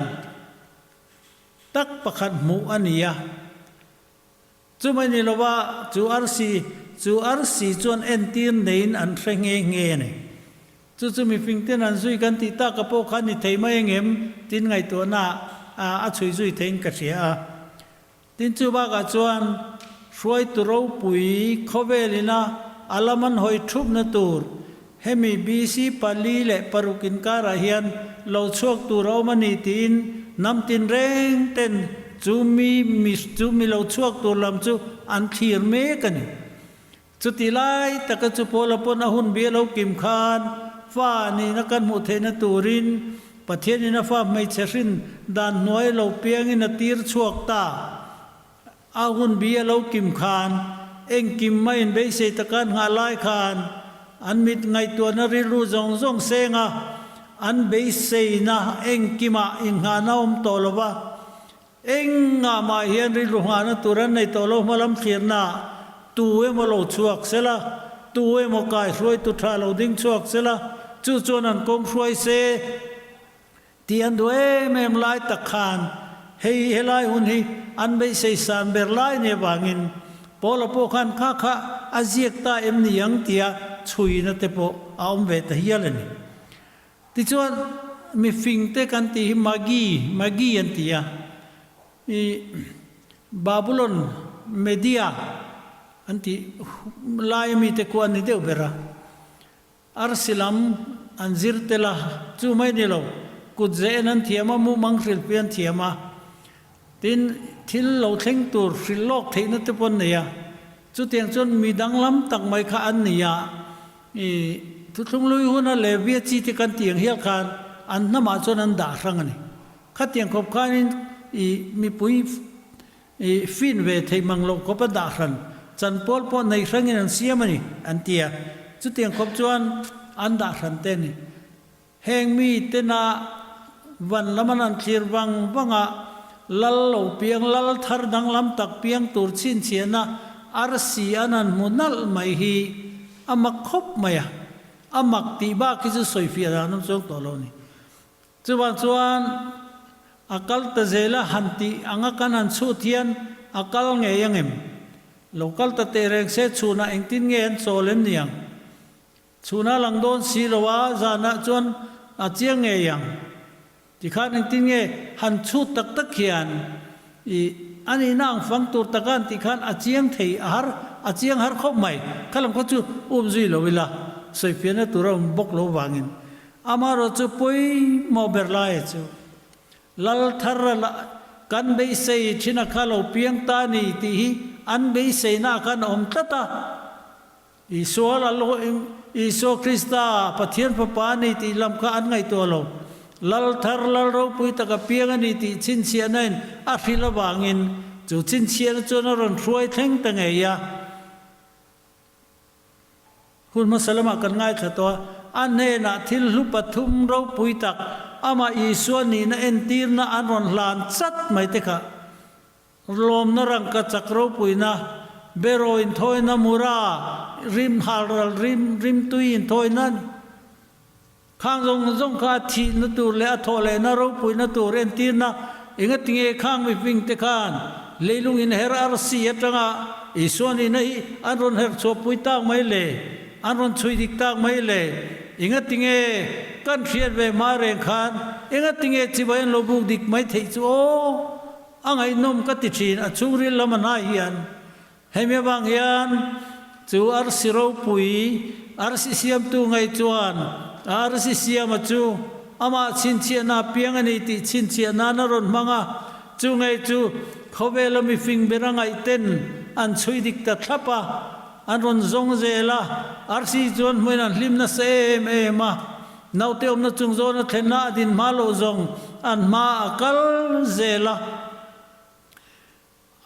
tak pakhat hmuh a ni a. Chumai ni lova chu arsi chu arsi chuan entir neiin an hre nghe nghe a ni. Chu chu mifingten an zui kan tih taka pawh kha ni thei mai engem tin ngaihtuahna a chhui zui theiin ka hria a. Tin chu bakah chuan hruaitu ropui khawvelina a lam an hawi thupna tur hemi BC 4 le 6 inkarah hian lo chhuak tur a awm a ni tiin hnam tinreng ten chu mi mi chu mi lo chhuak tur lam chu an thlir mek a ni. Chuti lai taka chu Paula pawn a hun bia lo kim khan fa nihna kan hmuh theihna turin Pathianin a fa hmeichhe hrin dan hnuai lo piangin a tir chhuak ta. A hun bia lo kim khan engkim maiin beisei taka an nghah lai khan an mit ngaihtuahna rilru zawng zawng seng a, an beiseina engkimah inghahna awm tawh lo va. Eng ngah mah hian rilru nghahna tur an nei tawh lo hmalam thlirna ah tu emaw lo chhuak se la, tu emaw kai hruaitu tha lo ding chhuak se la, chu chuan an kawng hruai se tih an duh em em lai tak khan hei helai hun hi an beisei san ber lai nia vangin Paula pawh khan kha kha a ziak ta em ni ang tia chhuina te pawh a awm ve ta hial a ni. Tichuan, mifingte kan tih hi Magi, Magi an ti a, i Babulon, Media an tih laia mite khu an ni deuh ber a. Arsi lam an zir tel a, chu mai ni lo, kut zeh en an thiam a, mumang hrilhpui an thiam a. Tin, thil lo thleng tur hrilh lawk theihna te pawh an nei a. Chutiang chuan mi danglam tak mai kha an ni a. I thuthlung lui huna Levia chi te kan tih ang hial khan an hnamah chuan an dah hrang a ni. Khatiang khawp khanin i mipui i fin ve theih mang loh khawp a dah hran chan pawl pawh nei hrangin an siam a ni an ti a. Chutiang khawp chuan an dah hran te a ni. Heng mi tena van lam an an thlir vang vang a, lal lo piang lal thar danglam tak piang tur chhinchhiahna arsi an han hmu nalh mai hi a mak khawp mai a, a mak tih bak hi chu sawifiah dan awm chuang tawh lo a ni. Chuvang chuan a kal ta zel a han tih anga kan han chhut hian a kal ngei angem? Lo kal ta teh reng se chhunah engtin nge an chawl em niang? Chhunah lang dawn si lo a, zanah chuan a chiang ngei ang. Tikhan engtin nge han chhut tak tak hian i a nihna ang fang tur taka an tih khan a chiang thei a har, a chiang har khawp mai. Kha lam kha chu um zui lo ila, sawifiahna tur a awm bawk lo vangin. Amaherawh chu pawimawh ber laia chu Lal thar a la kan beisei thin a kha lo piang ta ni tih hi an beiseina ah khan a awm tlat a. Isua la lo eng Isua Krista Pathian Fapa a ni tih lam kha an ngaihtuah lo. Lal thar lal ropui tak a piang a ni tih chhinchhiahna in a hrilh avangin chu chhinchhiahna chuan a rawn hruai thleng ta ngei a. Hun hmasa lamah kan ngaithla tawh a, a hnenah thil hlu pathum ropui tak amah Isua nihna entirna an rawn hlan chat mai te kha. Lawmna rangka chak ropuina, beraw inthawina mura, rim halral rim rimtui inthawina a ni. Khang zawng zawng kha a thihna tur leh a thawh lehna ropuina tur entirna engatinge khang mifing te khan leilung inher arsi atanga Isua nihna hi an rawn herh chhuahpui tak mai le, an rawn chhui dik tak mai le, engatinge kan hriat ve hma reng khan engatinge chibai an lo buk dik mai theih chu aw? A ngaihnawm ka ti thin, a chhungril lam a hnai hian. Hemi avang hian chu arsi ropui, arsi siamtu ngei chuan a arsi siama chu amah chhinchhiahna a piang a ni tih chhinchhiah nan a rawn hmang a, chu ngei chu khawvela mifing ber a ngaihten an chhui dik ta thlap a, an rawn zawng zel a, arsi chuan hmuin an hlim nasa em em a, naute awmna chung zawna thlenna a din hma loh zawng an hma a kal zel a.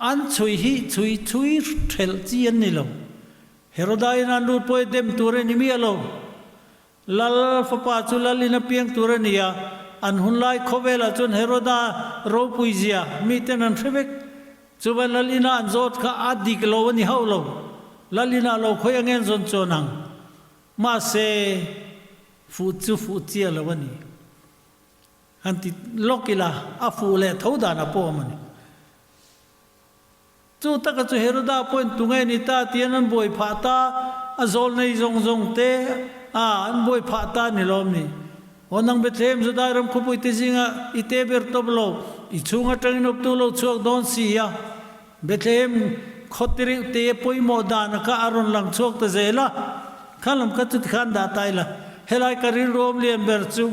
An chhui hi chhui chhui hrelh chi an ni lo. Heroda-in an lut pawh i dem tur a ni miah lo. Lal fapa chu Lalin a piang tur a ni a, an hunlai khawvelah chuan Heroda ropui zia miten an hre vek. Chuvan Lalina an zawt kha a dik lo a ni hauh lo. Lalina lo khawi ange an zawn chuan ang. Mahse, fuh chu fuh chiah lo a ni. Han ti lawk ila, a fuh leh tho dan a pawm a ni. Chu taka chu Heroda pawhin tunge ni ta tian an buai phah ta, a zawl nei zawng zawng te a an buai phah ta ni lawm ni. Aw nang Bethlehem Judai ram khawpui te zinga i te ber tawp lo, i chhung atangin awptu lo chhuak dawn si a. Bethlehem khawtireuh te pawimawh dan kha a rawn lang chhuak ta zel a, kha lam kha chuti khan dah ta ila, helai ka rilruam lian ber chu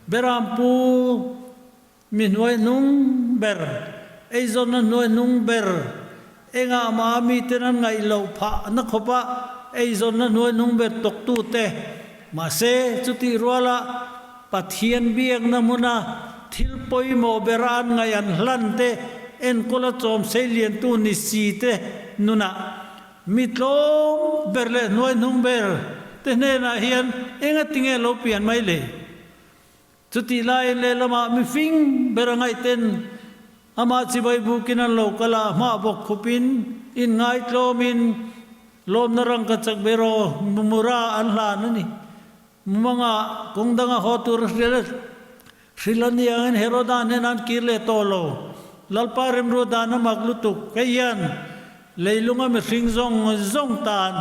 Berampu mi hnuai hnung ber, eizawnna hnuai hnung ber, engah mah miten an ngaih loh phah na khawpa eizawnna hnuai hnung ber tawktute. Mahse, chutih ruala Pathian biakna hmuna thil pawimawh bera an ngaih an hlan te, enkawla chawm seiliantu ni si te nunah mi tlawm ber leh hnuai hnung ber te hnenah hian engatinge lo pian mai le? Chutih laiin lehlamah mifing ber a ngaihten amah chibai bukin an lo kal a, hmah bawk khupin inngaitlawmin lawmna rangka chak ber aw mura an hlan a ni. Mumanga kawng danga haw tur a hrilh hrilh a ni angin Heroda hnenah an kir leh tawh lo. Lalpa remruat dan a mak lutuk. Hei hian leilunga mihring zawng zawng tan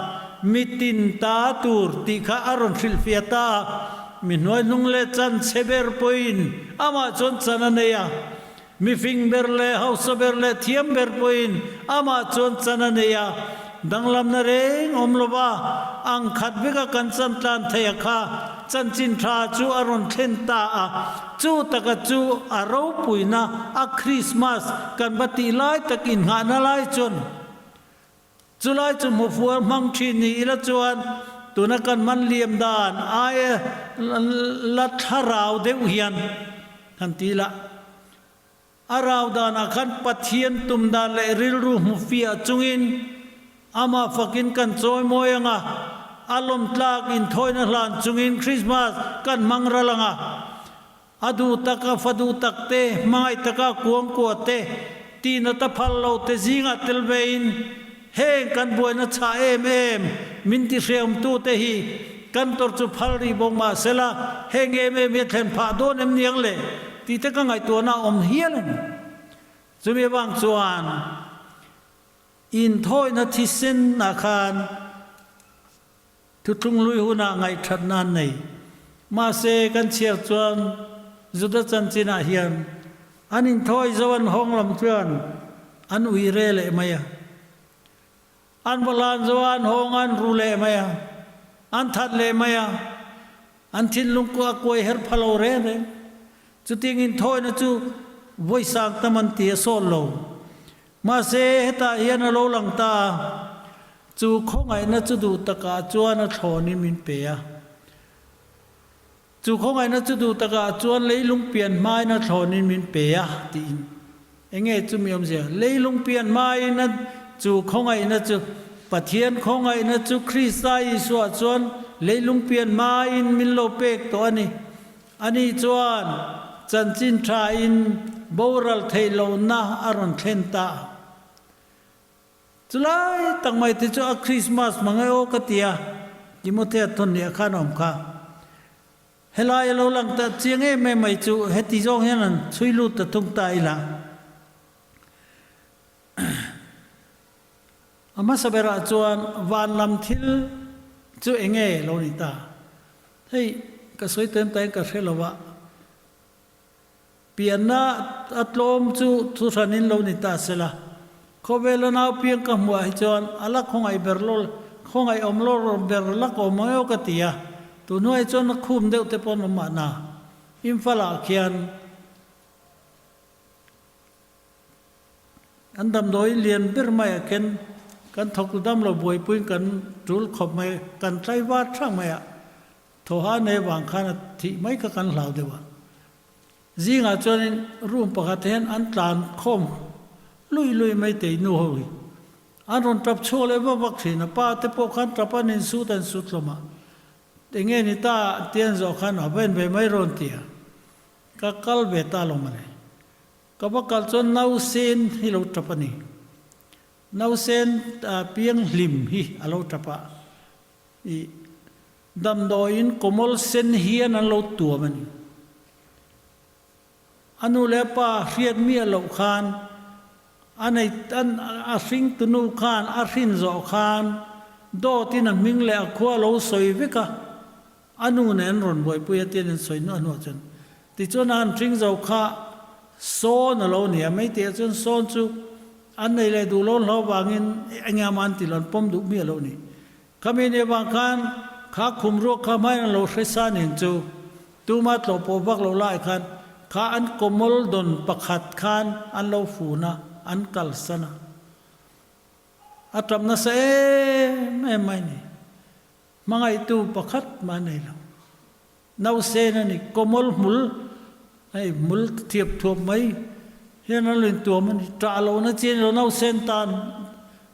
mitin ta tur tih kha a rawn hrilhfiah ta a. Mi hnuaihnung leh chan chhe ber pawhin amah chuan chan a nei a. Mifing ber leh hausa ber leh thiam ber pawhin amah chuan chan a nei a, danglamna reng awm lova ang khat veka kan chan tlan thei a kha chanchin tha chu a rawn thlen ta a, chu taka chu a ropuina a Krismas kan va tih lai tak innghahna lai chuan Chulai chu hmufual hmang thin ni ila chuan tuna kan man liam dan aia la thlarau deuh hian han ti ila, a rau danah khan Pathian tum dan leh rilru hmu fiah chungin amah fakin kan chawi mawi ang a, a lawmtlak inthawina hlan chungin Krismas kan hmang ral ang a. A duh tak, a fa duh tak te, hmangaih taka kuangkua te, tihna ta phal lo te zingah tel vein heng kan buaina chhah em em min ti hreawmtu te hi kan tawrh chu phal rih bawk mah sela heng em em hi a thlen phah dawn em niang le tih te ka ngaihtuahna a awm hial a ni. Chumi avang chuan inthawina thisen ah khan Thuthlung lui hunah ngaihthatna an nei. Mahse, kan chhiar chuan Juda chanchinah hian an inthawi zo an hawng lam chuan an ui re leh mai a. An va hlan zo a an hawng a an ru leh mai a, an that leh mai a, an thinlung a kuai her pha lo reng reng. Chutiang inthawina chu vawi sang tam an ti a sawt lo. Mahse, hetah hian a lo lang ta a, chu khawngaihna chu duh takah chuan a thlawnin min pe a. Chu khawngaihna chu duh takah chuan leilung pian hmain a thlawnin min pe a, tiin. Enge chu mi awmzia? Leilung pian hmain a chu khawngaihna chu, Pathian khawngaihna chu Krista Isua chuan leilung pian hmain min lo pek tawh a ni. Ani chuan chanchin thain boral theih lohna a rawn thlen ta. Chulai tak mai te chu a Krismas hmang e aw ka ti a, Timothea thawn nih a khan awm kha. Helai a lo lang ta chiang em em mai chu heti zawng hian an chhui lut ta thung ta ila. A hmasa berah chuan van lam thil chu enge lo ni ta? Hei, ka sawi taim taim ka hre lo a. Pianna a tlawm chu thuhranin lo ni ta sela. Khawvela nau piang ka hmuah hi chuan a la khawngaih ber lawr, khawngaih awm lawr ber la ka awm ang emaw ka ti a, tun hnuaiah chuan a khum deuh te pawh an awm mahna. Imphal-ah khian an damdawi lian ber maiah khian kan thawk dam lo buaipuiin kan tul khawp mai, kan tlaivar thang mai a, thawha nei vang khan a thih mai kha kan hlau deuh a. Zingah chuanin room pakhat hian an tlan khawm lui lui mai tei nu ho hi. An rawn tap chhuak leh vak vak thin a, pa te pawh khan tap an insut an sut hlawm a. Enge ni ta ti an zawh khan a va en ve mai rawn ti a. Ka kal ve ta lo mawle. Ka va kal chuan nausen hi lo tap a ni. Nausen piang hlim hi a lo tap a. I damdawiin kawmawl sen hian an lo tuam a ni. A nu leh a pa hriat miah loh khan a nei an a hringtu nu khan a hrin zawh khan dawtin a hming leh a khua lo sawi vek a, a nu nen an rawn buaipui a tian an sawi nuah nuah chuan. Tichuan a han hring zo kha sawn a lo ni a, mai tihah chuan sawn chu an nei leh duh lo hlau vangin eng emaw an ti lo an pawm duh miah lo a ni. Khami ni avang khan kha khum ruak kha hmain an lo hre sa nen chu tuma tlawh pawh vak lo lai khan kha an kawmawl dawn pakhat khan an lo fun a, an kalsan a. A tap nasa em em mai ni. Hmangaihtu pakhat mah nei lo. Nausen a ni, kawmawl hmul, hei hmul thiap thuap mai hian an lo intuam a ni. Ṭah lohna chi a ni lo, nausen tan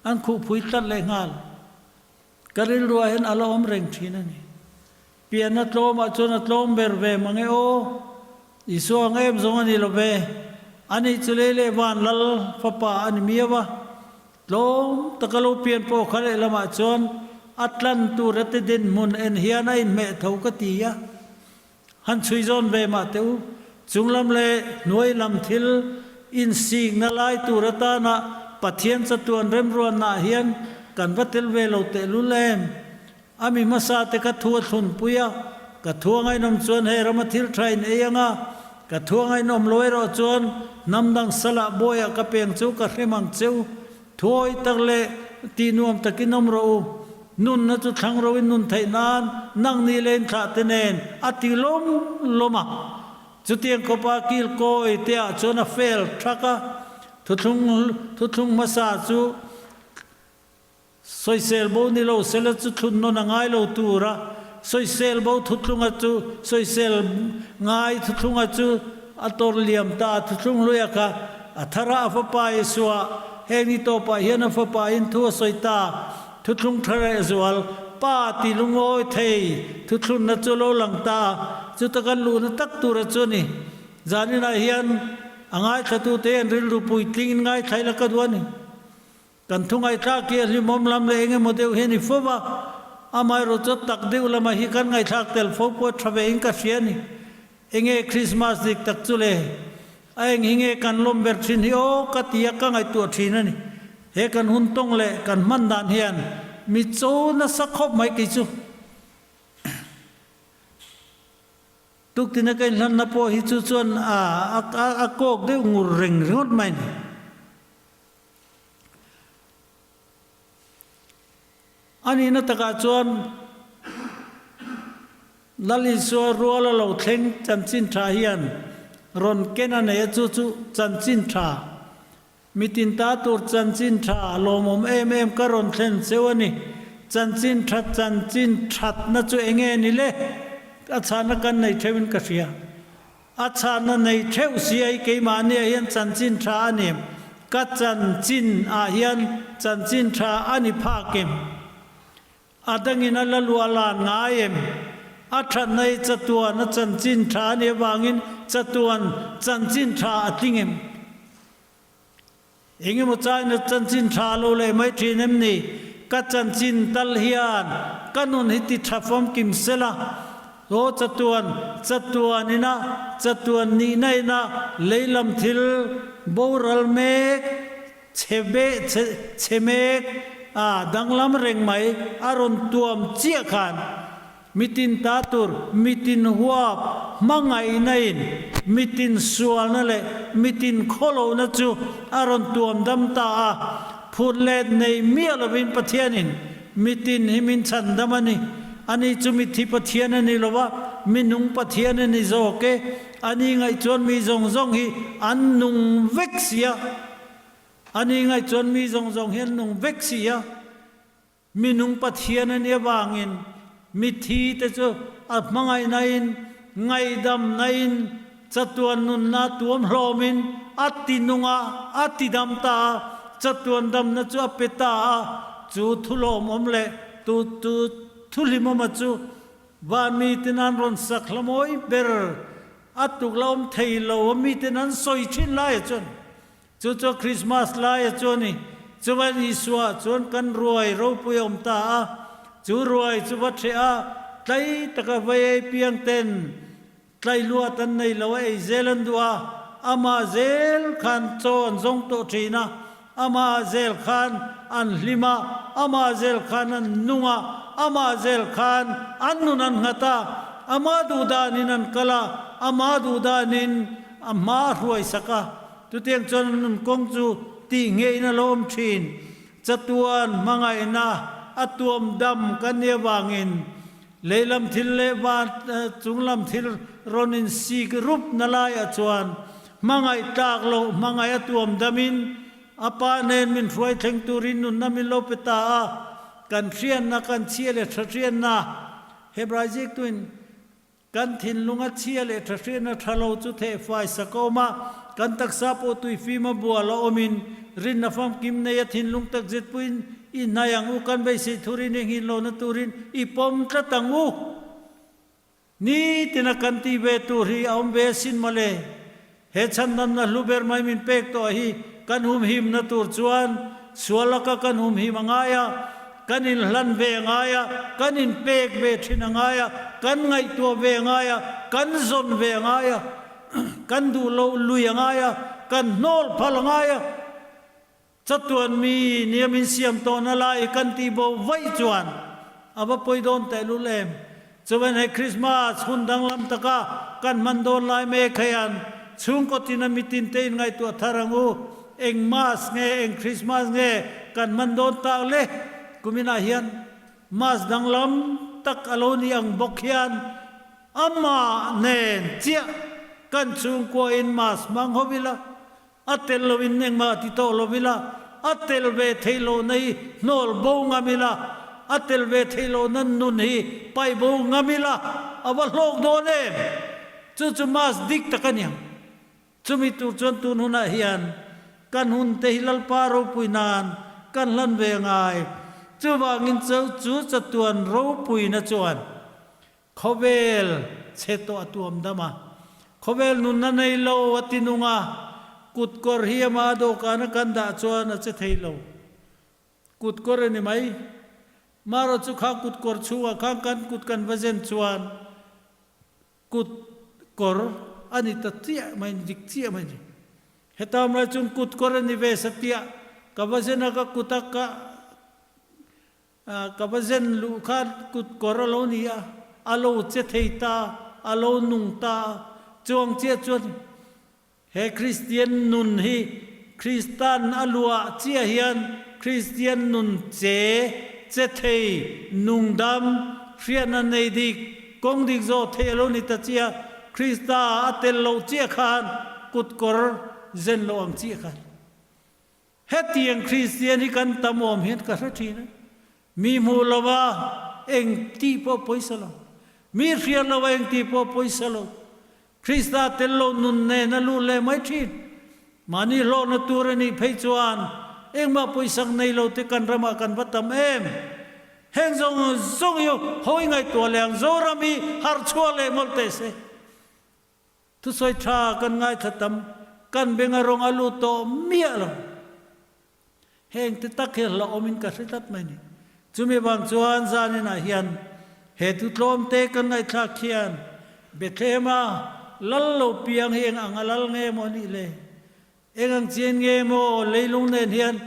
an khuhpui tlat leh nghal. Ka rilruah hian a la awm reng ṭhin a ni. Pianna tlawmah chuan a tlawm ber ve mang e aw, Isua ang em zawng a ni lo ve, ani chu lei leh van lal fapa a ni miau a. Tlawm taka lo pian pawh kha lehlamah chuan a tlan tur a ti dinhmun en hian a inhmeh tho ka ti a. Han chhui zawn ve mah teh u, chunglam leh hnuai lam thil insikna lai tur atana Pathian chatuan remruannaah hian kan va tel ve lo tehlul em? A mi hmasa te ka thu a thlunpui a, ka thu a ngainawm chuan hei rama thil tha in ei ang a, ka thu a ngainawm lo erawh chuan hnam dang salah bawiah ka peng chu ka hrem ang che u. Thuawi tak leh tih nuam takin awm rawh u. Nunna chu thlang ro in nun theih nan nang ni leh in thlah te nen a ti lawm lawm a. Chutiang khawpa kil kawi te ah chuan a fel thak a, thuthlung thuthlung hmasa chu Sawisel bo ni lo sela chu thlun nawn a ngai lo tur a, sawisel bo thuthlunga chu sawisel ngai thuthlunga chu a tawr liam ta a, thuthlung hluia kha a thar a, a fapa Isua heng ni tawpah hian a fapa in thu a sawi ta, thuthlung tha reh zual, Pa ti lungawi thei thuthlunna chu lo lang ta, chuta kan luhna tak tura chu a ni. Zaninah hian a ngaithlatute hian rilru puitlingin ngaithla ila ka duh a ni. Kan thu ngaihthlak hi a hlimawm lam leh eng emaw deuh hian i fo va, amaherawh chu tak deuh lamah hi kan ngaihthlak tel fo pawh tha ve in ka hria a ni. Enge Christmas dik tak chu le? A eng hi nge kan lawm ber thin hi aw ka ti a ka ngaihtuah thin a ni. He kan hun tawng leh kan hman dan hian mi cho nasa khawp mai kei chu. Tuktina ka inhlanna pawh hi chu chuan a a kawk deuh ngur reng ringawt mai a ni. A nihna takah chuan Lal Isua rual a lo thleng chanchin tha hian rawn ken a nei a, chu chu chanchin tha, mitin ta tur chanchin tha lawmawm em em ka rawn thlen cheu a ni. Chanchin tha chanchin thatna chu enge ni le? A chhana kan nei theuhin ka hria. A chhanna nei theuh si ai keimahniah hian chanchin tha a ni em? Ka chanchin ah hian chanchin tha a ni phak em? A dangin a la luah lan ngai em? A thatna hi chatuan a chanchin tha a nih avangin chatuan chanchin tha a tling em? Engemaw chaina chanchin tha lo leh mai thin em ni? Ka chanchin tal hian ka nun hi ti tha famkim sela, aw chatuan, chatuan ina, chatuan nihna ina lei lam thil boral mek, chhe be, chhe, chhe mek, a danglam reng mai a rawn tuam chiah khan mitin ta tur, mitin huap, hmangaihna in mitin sualna leh mitin khawlohna chu a rawn tuam dam ta a, phut let nei miah lovin Pathianin mitin hi min chhan dam a ni. Ani chu mithi Pathian a ni lo va, mi nung Pathian a ni zawk e. Ani ngaih chuan mi zawng zawng hi an nung vek si a. Ani ngaih chuan mi zawng zawng hi an nung vek si a. Minung Pathian a nih avangin mithi te chu a hmangaihnain, ngaihdamnain, chatuan nunna tuam hlawmin a ti nung a, a ti dam ta a, chatuan damna chu a pe ta a, chu thulawmawm leh tu tu thuhlimawma chu van miten an rawn sak hlamawi ber a tuk la awm thei lo a miten an sawi thin lai ah chuan Chu chu Krismas laia chu a ni. Chuan Isua chuan kan ruai ropui a awm ta a. Chu ruai chu va ṭheh a, tlai taka vai ei piang ten tlai luat an nei lo a, ei zel an duh a. Amah zel khan chaw an zawng tawh ṭhin a, amah zel khan an hlim a, amah zel khan an nung a, amah zel khan an nun an nghat a, amah duh danin an kal a, amah duh danin a hma a hruai sak a. Chutiang chuan an nun kawng chu tih ngeiin a lo awm thin. Chatuan hmangaihna a tuam dam kan nih avangin lei lam thil leh van chung lam thil rawn insik rup na laiah chuan hmangaih tlak loh hmangaih a tuam damin a pa nen min hruai thleng turin nunna min lo pe ta a, kan hriatna kan chhia leh tha hriatna Hebrai ziktuin Kan thinlung a chhia leh tha hriatna tha lo chu thehfai sak a awm a, kan taksa pawh tuifim a bual a awmin rinna famkim nei a thinlung tak zet puiin i hnai ang u, kan beisei thurin i nghin lohna turin i pawm tlat ang u. Nitina kan tih ve tur hi a awm ve asin mawle. He chhandamna hlu ber mai min pek tawh hi kan humhimna tur chuan sual laka kan humhim a ngai a, kan inhlan ve a ngai a, kan inpek ve thin a ngai a, kan ngaihtuah ve a ngai a, kan zawn ve a ngai a, kan duh loh lui a ngai a, kan hnawl phal a ngai a. Chatuan mi nia min siam tawhna lai kan tih bo vaih chuan a va pawi dawn tehlul em? Chuan he Krismas hun danglam taka kan hman dawn lai mek hian chhungkaw tina mitin te inngaihtuah thar ang u. Eng Mas nge, eng Krismas nge kan hman dawn tak le? Kuminah hian Mas danglam tak a lo ni ang bawk hian amah nen chiah kan chhungkua in Mas hmang ho ila. A tel loin engmah ti tawh lo ila, a tel ve theih lohna hi hnawl bo ngam ila, a tel ve theih lohna nun hi paih bo ngam ila, a va hlawk dawn em? Chu chu mas dik tak a niang. Chumi tur chuan tun hunah hian kan hun te hi Lalpa ropui nan kan hlan ve ngai. Chuvangin chu chatuan ropuina chuan Khawvel chhe tawh a tuam dam a, khawvel nunna nei lo a ti nung a, kut kawr hi ama dawhkan a kan dah chuan a che thei lo. Kut kawr a ni mai. Mara chu kha kut kawr chhungah khan kan kut kan va zen chuan kut kawr a ni ta chiah mai, dik chiah mai a ni. Heta awm lai chuan kut kawr a ni ve satiah ka va zen a, ka kut a ka Ka va zen luh kha kut kawr a lo ni a, a lo che thei ta, a lo nung ta a, chuang chiah chuan he Kristian nun hi Kristan a luah chiah hian Kristian nun che, che thei, nung dam, hriatna nei dik, kawng dik zawh thei a lo ni ta chiah, Krista a tel loh chiah khan kut kawr zen loh ang chiah khan. Hetiang Kristian hi kan tam awm hian ka hre thin a, mi hmuh lova eng tih pawh pawisa lo, mi hriat lova eng tih pawh pawisa lo, Krista tel lo nun nen a lut leh mai thin. Mahni hlawhna tur a nih phei chuan engmah pawisak nei lo te kan ramah kan va tam em? Heng zawng zawng hi hawi ngaihtuah leh ang Zoram hi harh chhuah leh mawlh teh se. Thusawi tha kan ngaithla tam, kan benga rawng a lut tawh miah lo. Heng te tak hi hlauhawmin ka hre tlat mai ni. Chumi vang chuan zaninah hian he thu tlawm te kan ngaihthlak hian Bethlehem-a lal lo piang hi eng ang a lal nge maw nih le? Eng ang chian nge maw leilung nen hian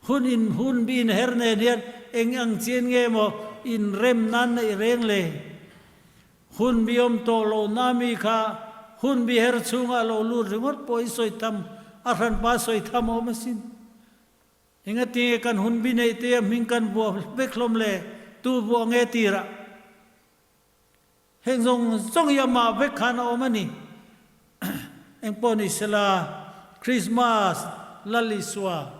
hun in hun bi inher nen hian eng ang chian nge maw inrem nan neih reng le? Hun bi awm tawh lo na mi kha hun bi her chhungah lo lut ringawt pawh i sawi tham, a hranpa sawi tham a awm asin. Engatinge kan hun bi neih te a hming kan vuah vek hlawm le, tu vuah nge tirah? Heng zawng zawng hi amah vek khan a awm a ni. Engpawh ni sela, Krismas Lal Isua,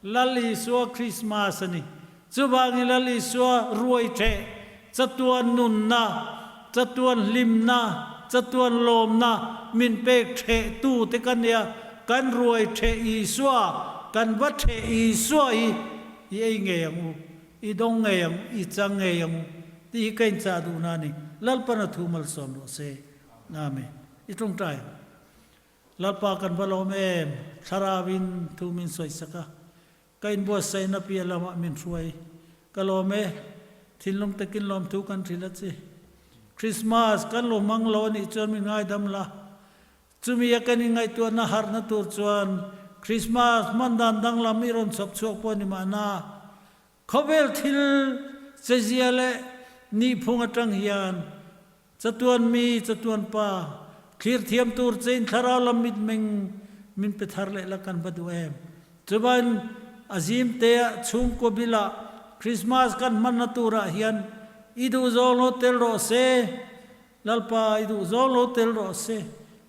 Lal Isua Krismas a ni. Chuvangin Lal Isua ruai theh, chatuan nunna, chatuan hlimna, chatuan lawmna min pek theh tu te ka nia, kan ruai theh Isua, kan va theh Isua hi i ei ngei ang u. I dawng ngei ang, i chang ngei ang u tih hi ka inchah duhna a ni. Lalpan a thu malsawm rawh se. Amen. I tawngtai ang. Lalpa kan va lawm em, Thlarauin thu min sawisak a, ka inbuatsaihna piah lamah min hruai. Ka lawm e, thinlung takin lawmthu kan hrilh a che. Christmas kan lo hmang lo a nih chuan min ngaidam la. Chumi a kan inngaihtuahna harhna tur chuan Krismas hman dan danglam i rawn chhawp chhuak pawh ni mahna, khawvel thil chezia leh nihphung atang hian chatuan mi, chatuan pa, thlir thiam tur chein thlarau lam mitmeng min pe thar leh la kan va duh em? Chuvain a zim teah chhungkaw bilah Krismas kan hmanna turah hian i duhzawng lo tel rawh se. Lalpa, i duh zawng lo tel rawh se.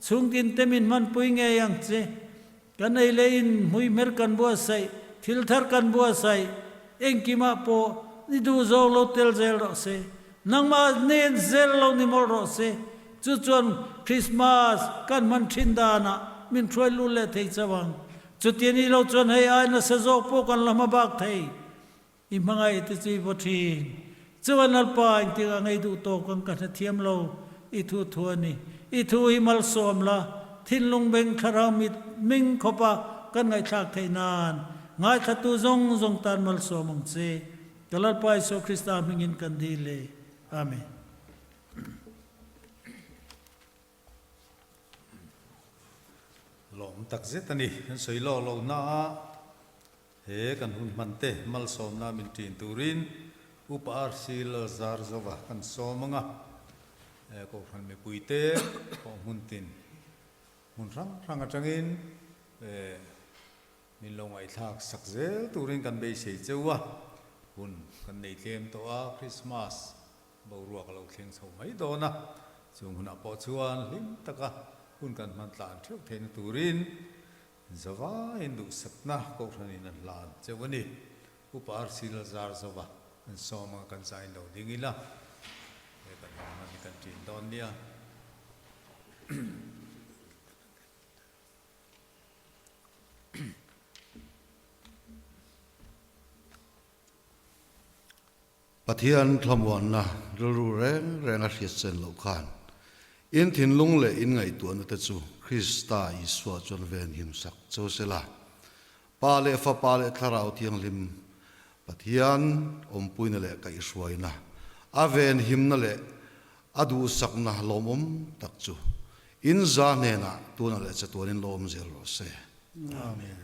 Chhungtin te min hmanpui ngei ang che. Kan ei leh in hmuihmer kan buatsaih, thil thar kan buatsaih, engkimah pawh i duh zawng lo tel zel rawh se. Nangmah nen zel lo ni mawlh rawh se. Chu chuan Christmas kan hman thin danah min hruai lut leh thei chauh ang. Chuti ni lo chuan hei ai nasa zawk pawh kan la hma bak thei. I hmangaih te chu i vaw thin. Chuan Lalpa engtik ah ngei duh tawk ang ka hnathiam lo, i thu thu a ni. I thu hi malsawm la, thinlung beng thlarau mit ming khawp a kan ngaihthlak theih nan ngaithlatu zawng zawng tan malsawm ang che. Ka Lalpa Isua Krista hmingin kan dil e. Amen. Lawm tak zet a ni. Kan sawi lawk lo na a. He kan hun hman te malsawmna min ṭin turin Upa RC Lalzarzova kan sawm ang a, Kohhran mipuite pawh hmun tin hmun hrang hrang atangin min lo ngaihthlak sak zel turin kan beisei cheu a, hun kan nei tlem tawh a, Krismas boruak a lo thleng chho mai dawn a, chung hunah pawh chuan hlim taka hun kan hman tlan theuh theihna turin Zavaiin duhsakna Kohhranin an hlan cheu a ni. Upa RC Lalzarzova an sawm anga kan zain lo ding ila, he kan hman hman hi kan ṭin dawn nia. Pathian thlamuanna rilru reng reng a hriat sen loh khan in thinlung leh in ngaihtuahna te chu Krista Isua chuan ven him sak cho se la. Pa leh Fapa leh Thlarau Thianghlim Pathian awmpuina leh kaihhruaina, a ven himna leh a duhsakna lawmawm tak chu in za hnenah tunah leh chatuanin lawm zel rawh se. Amen.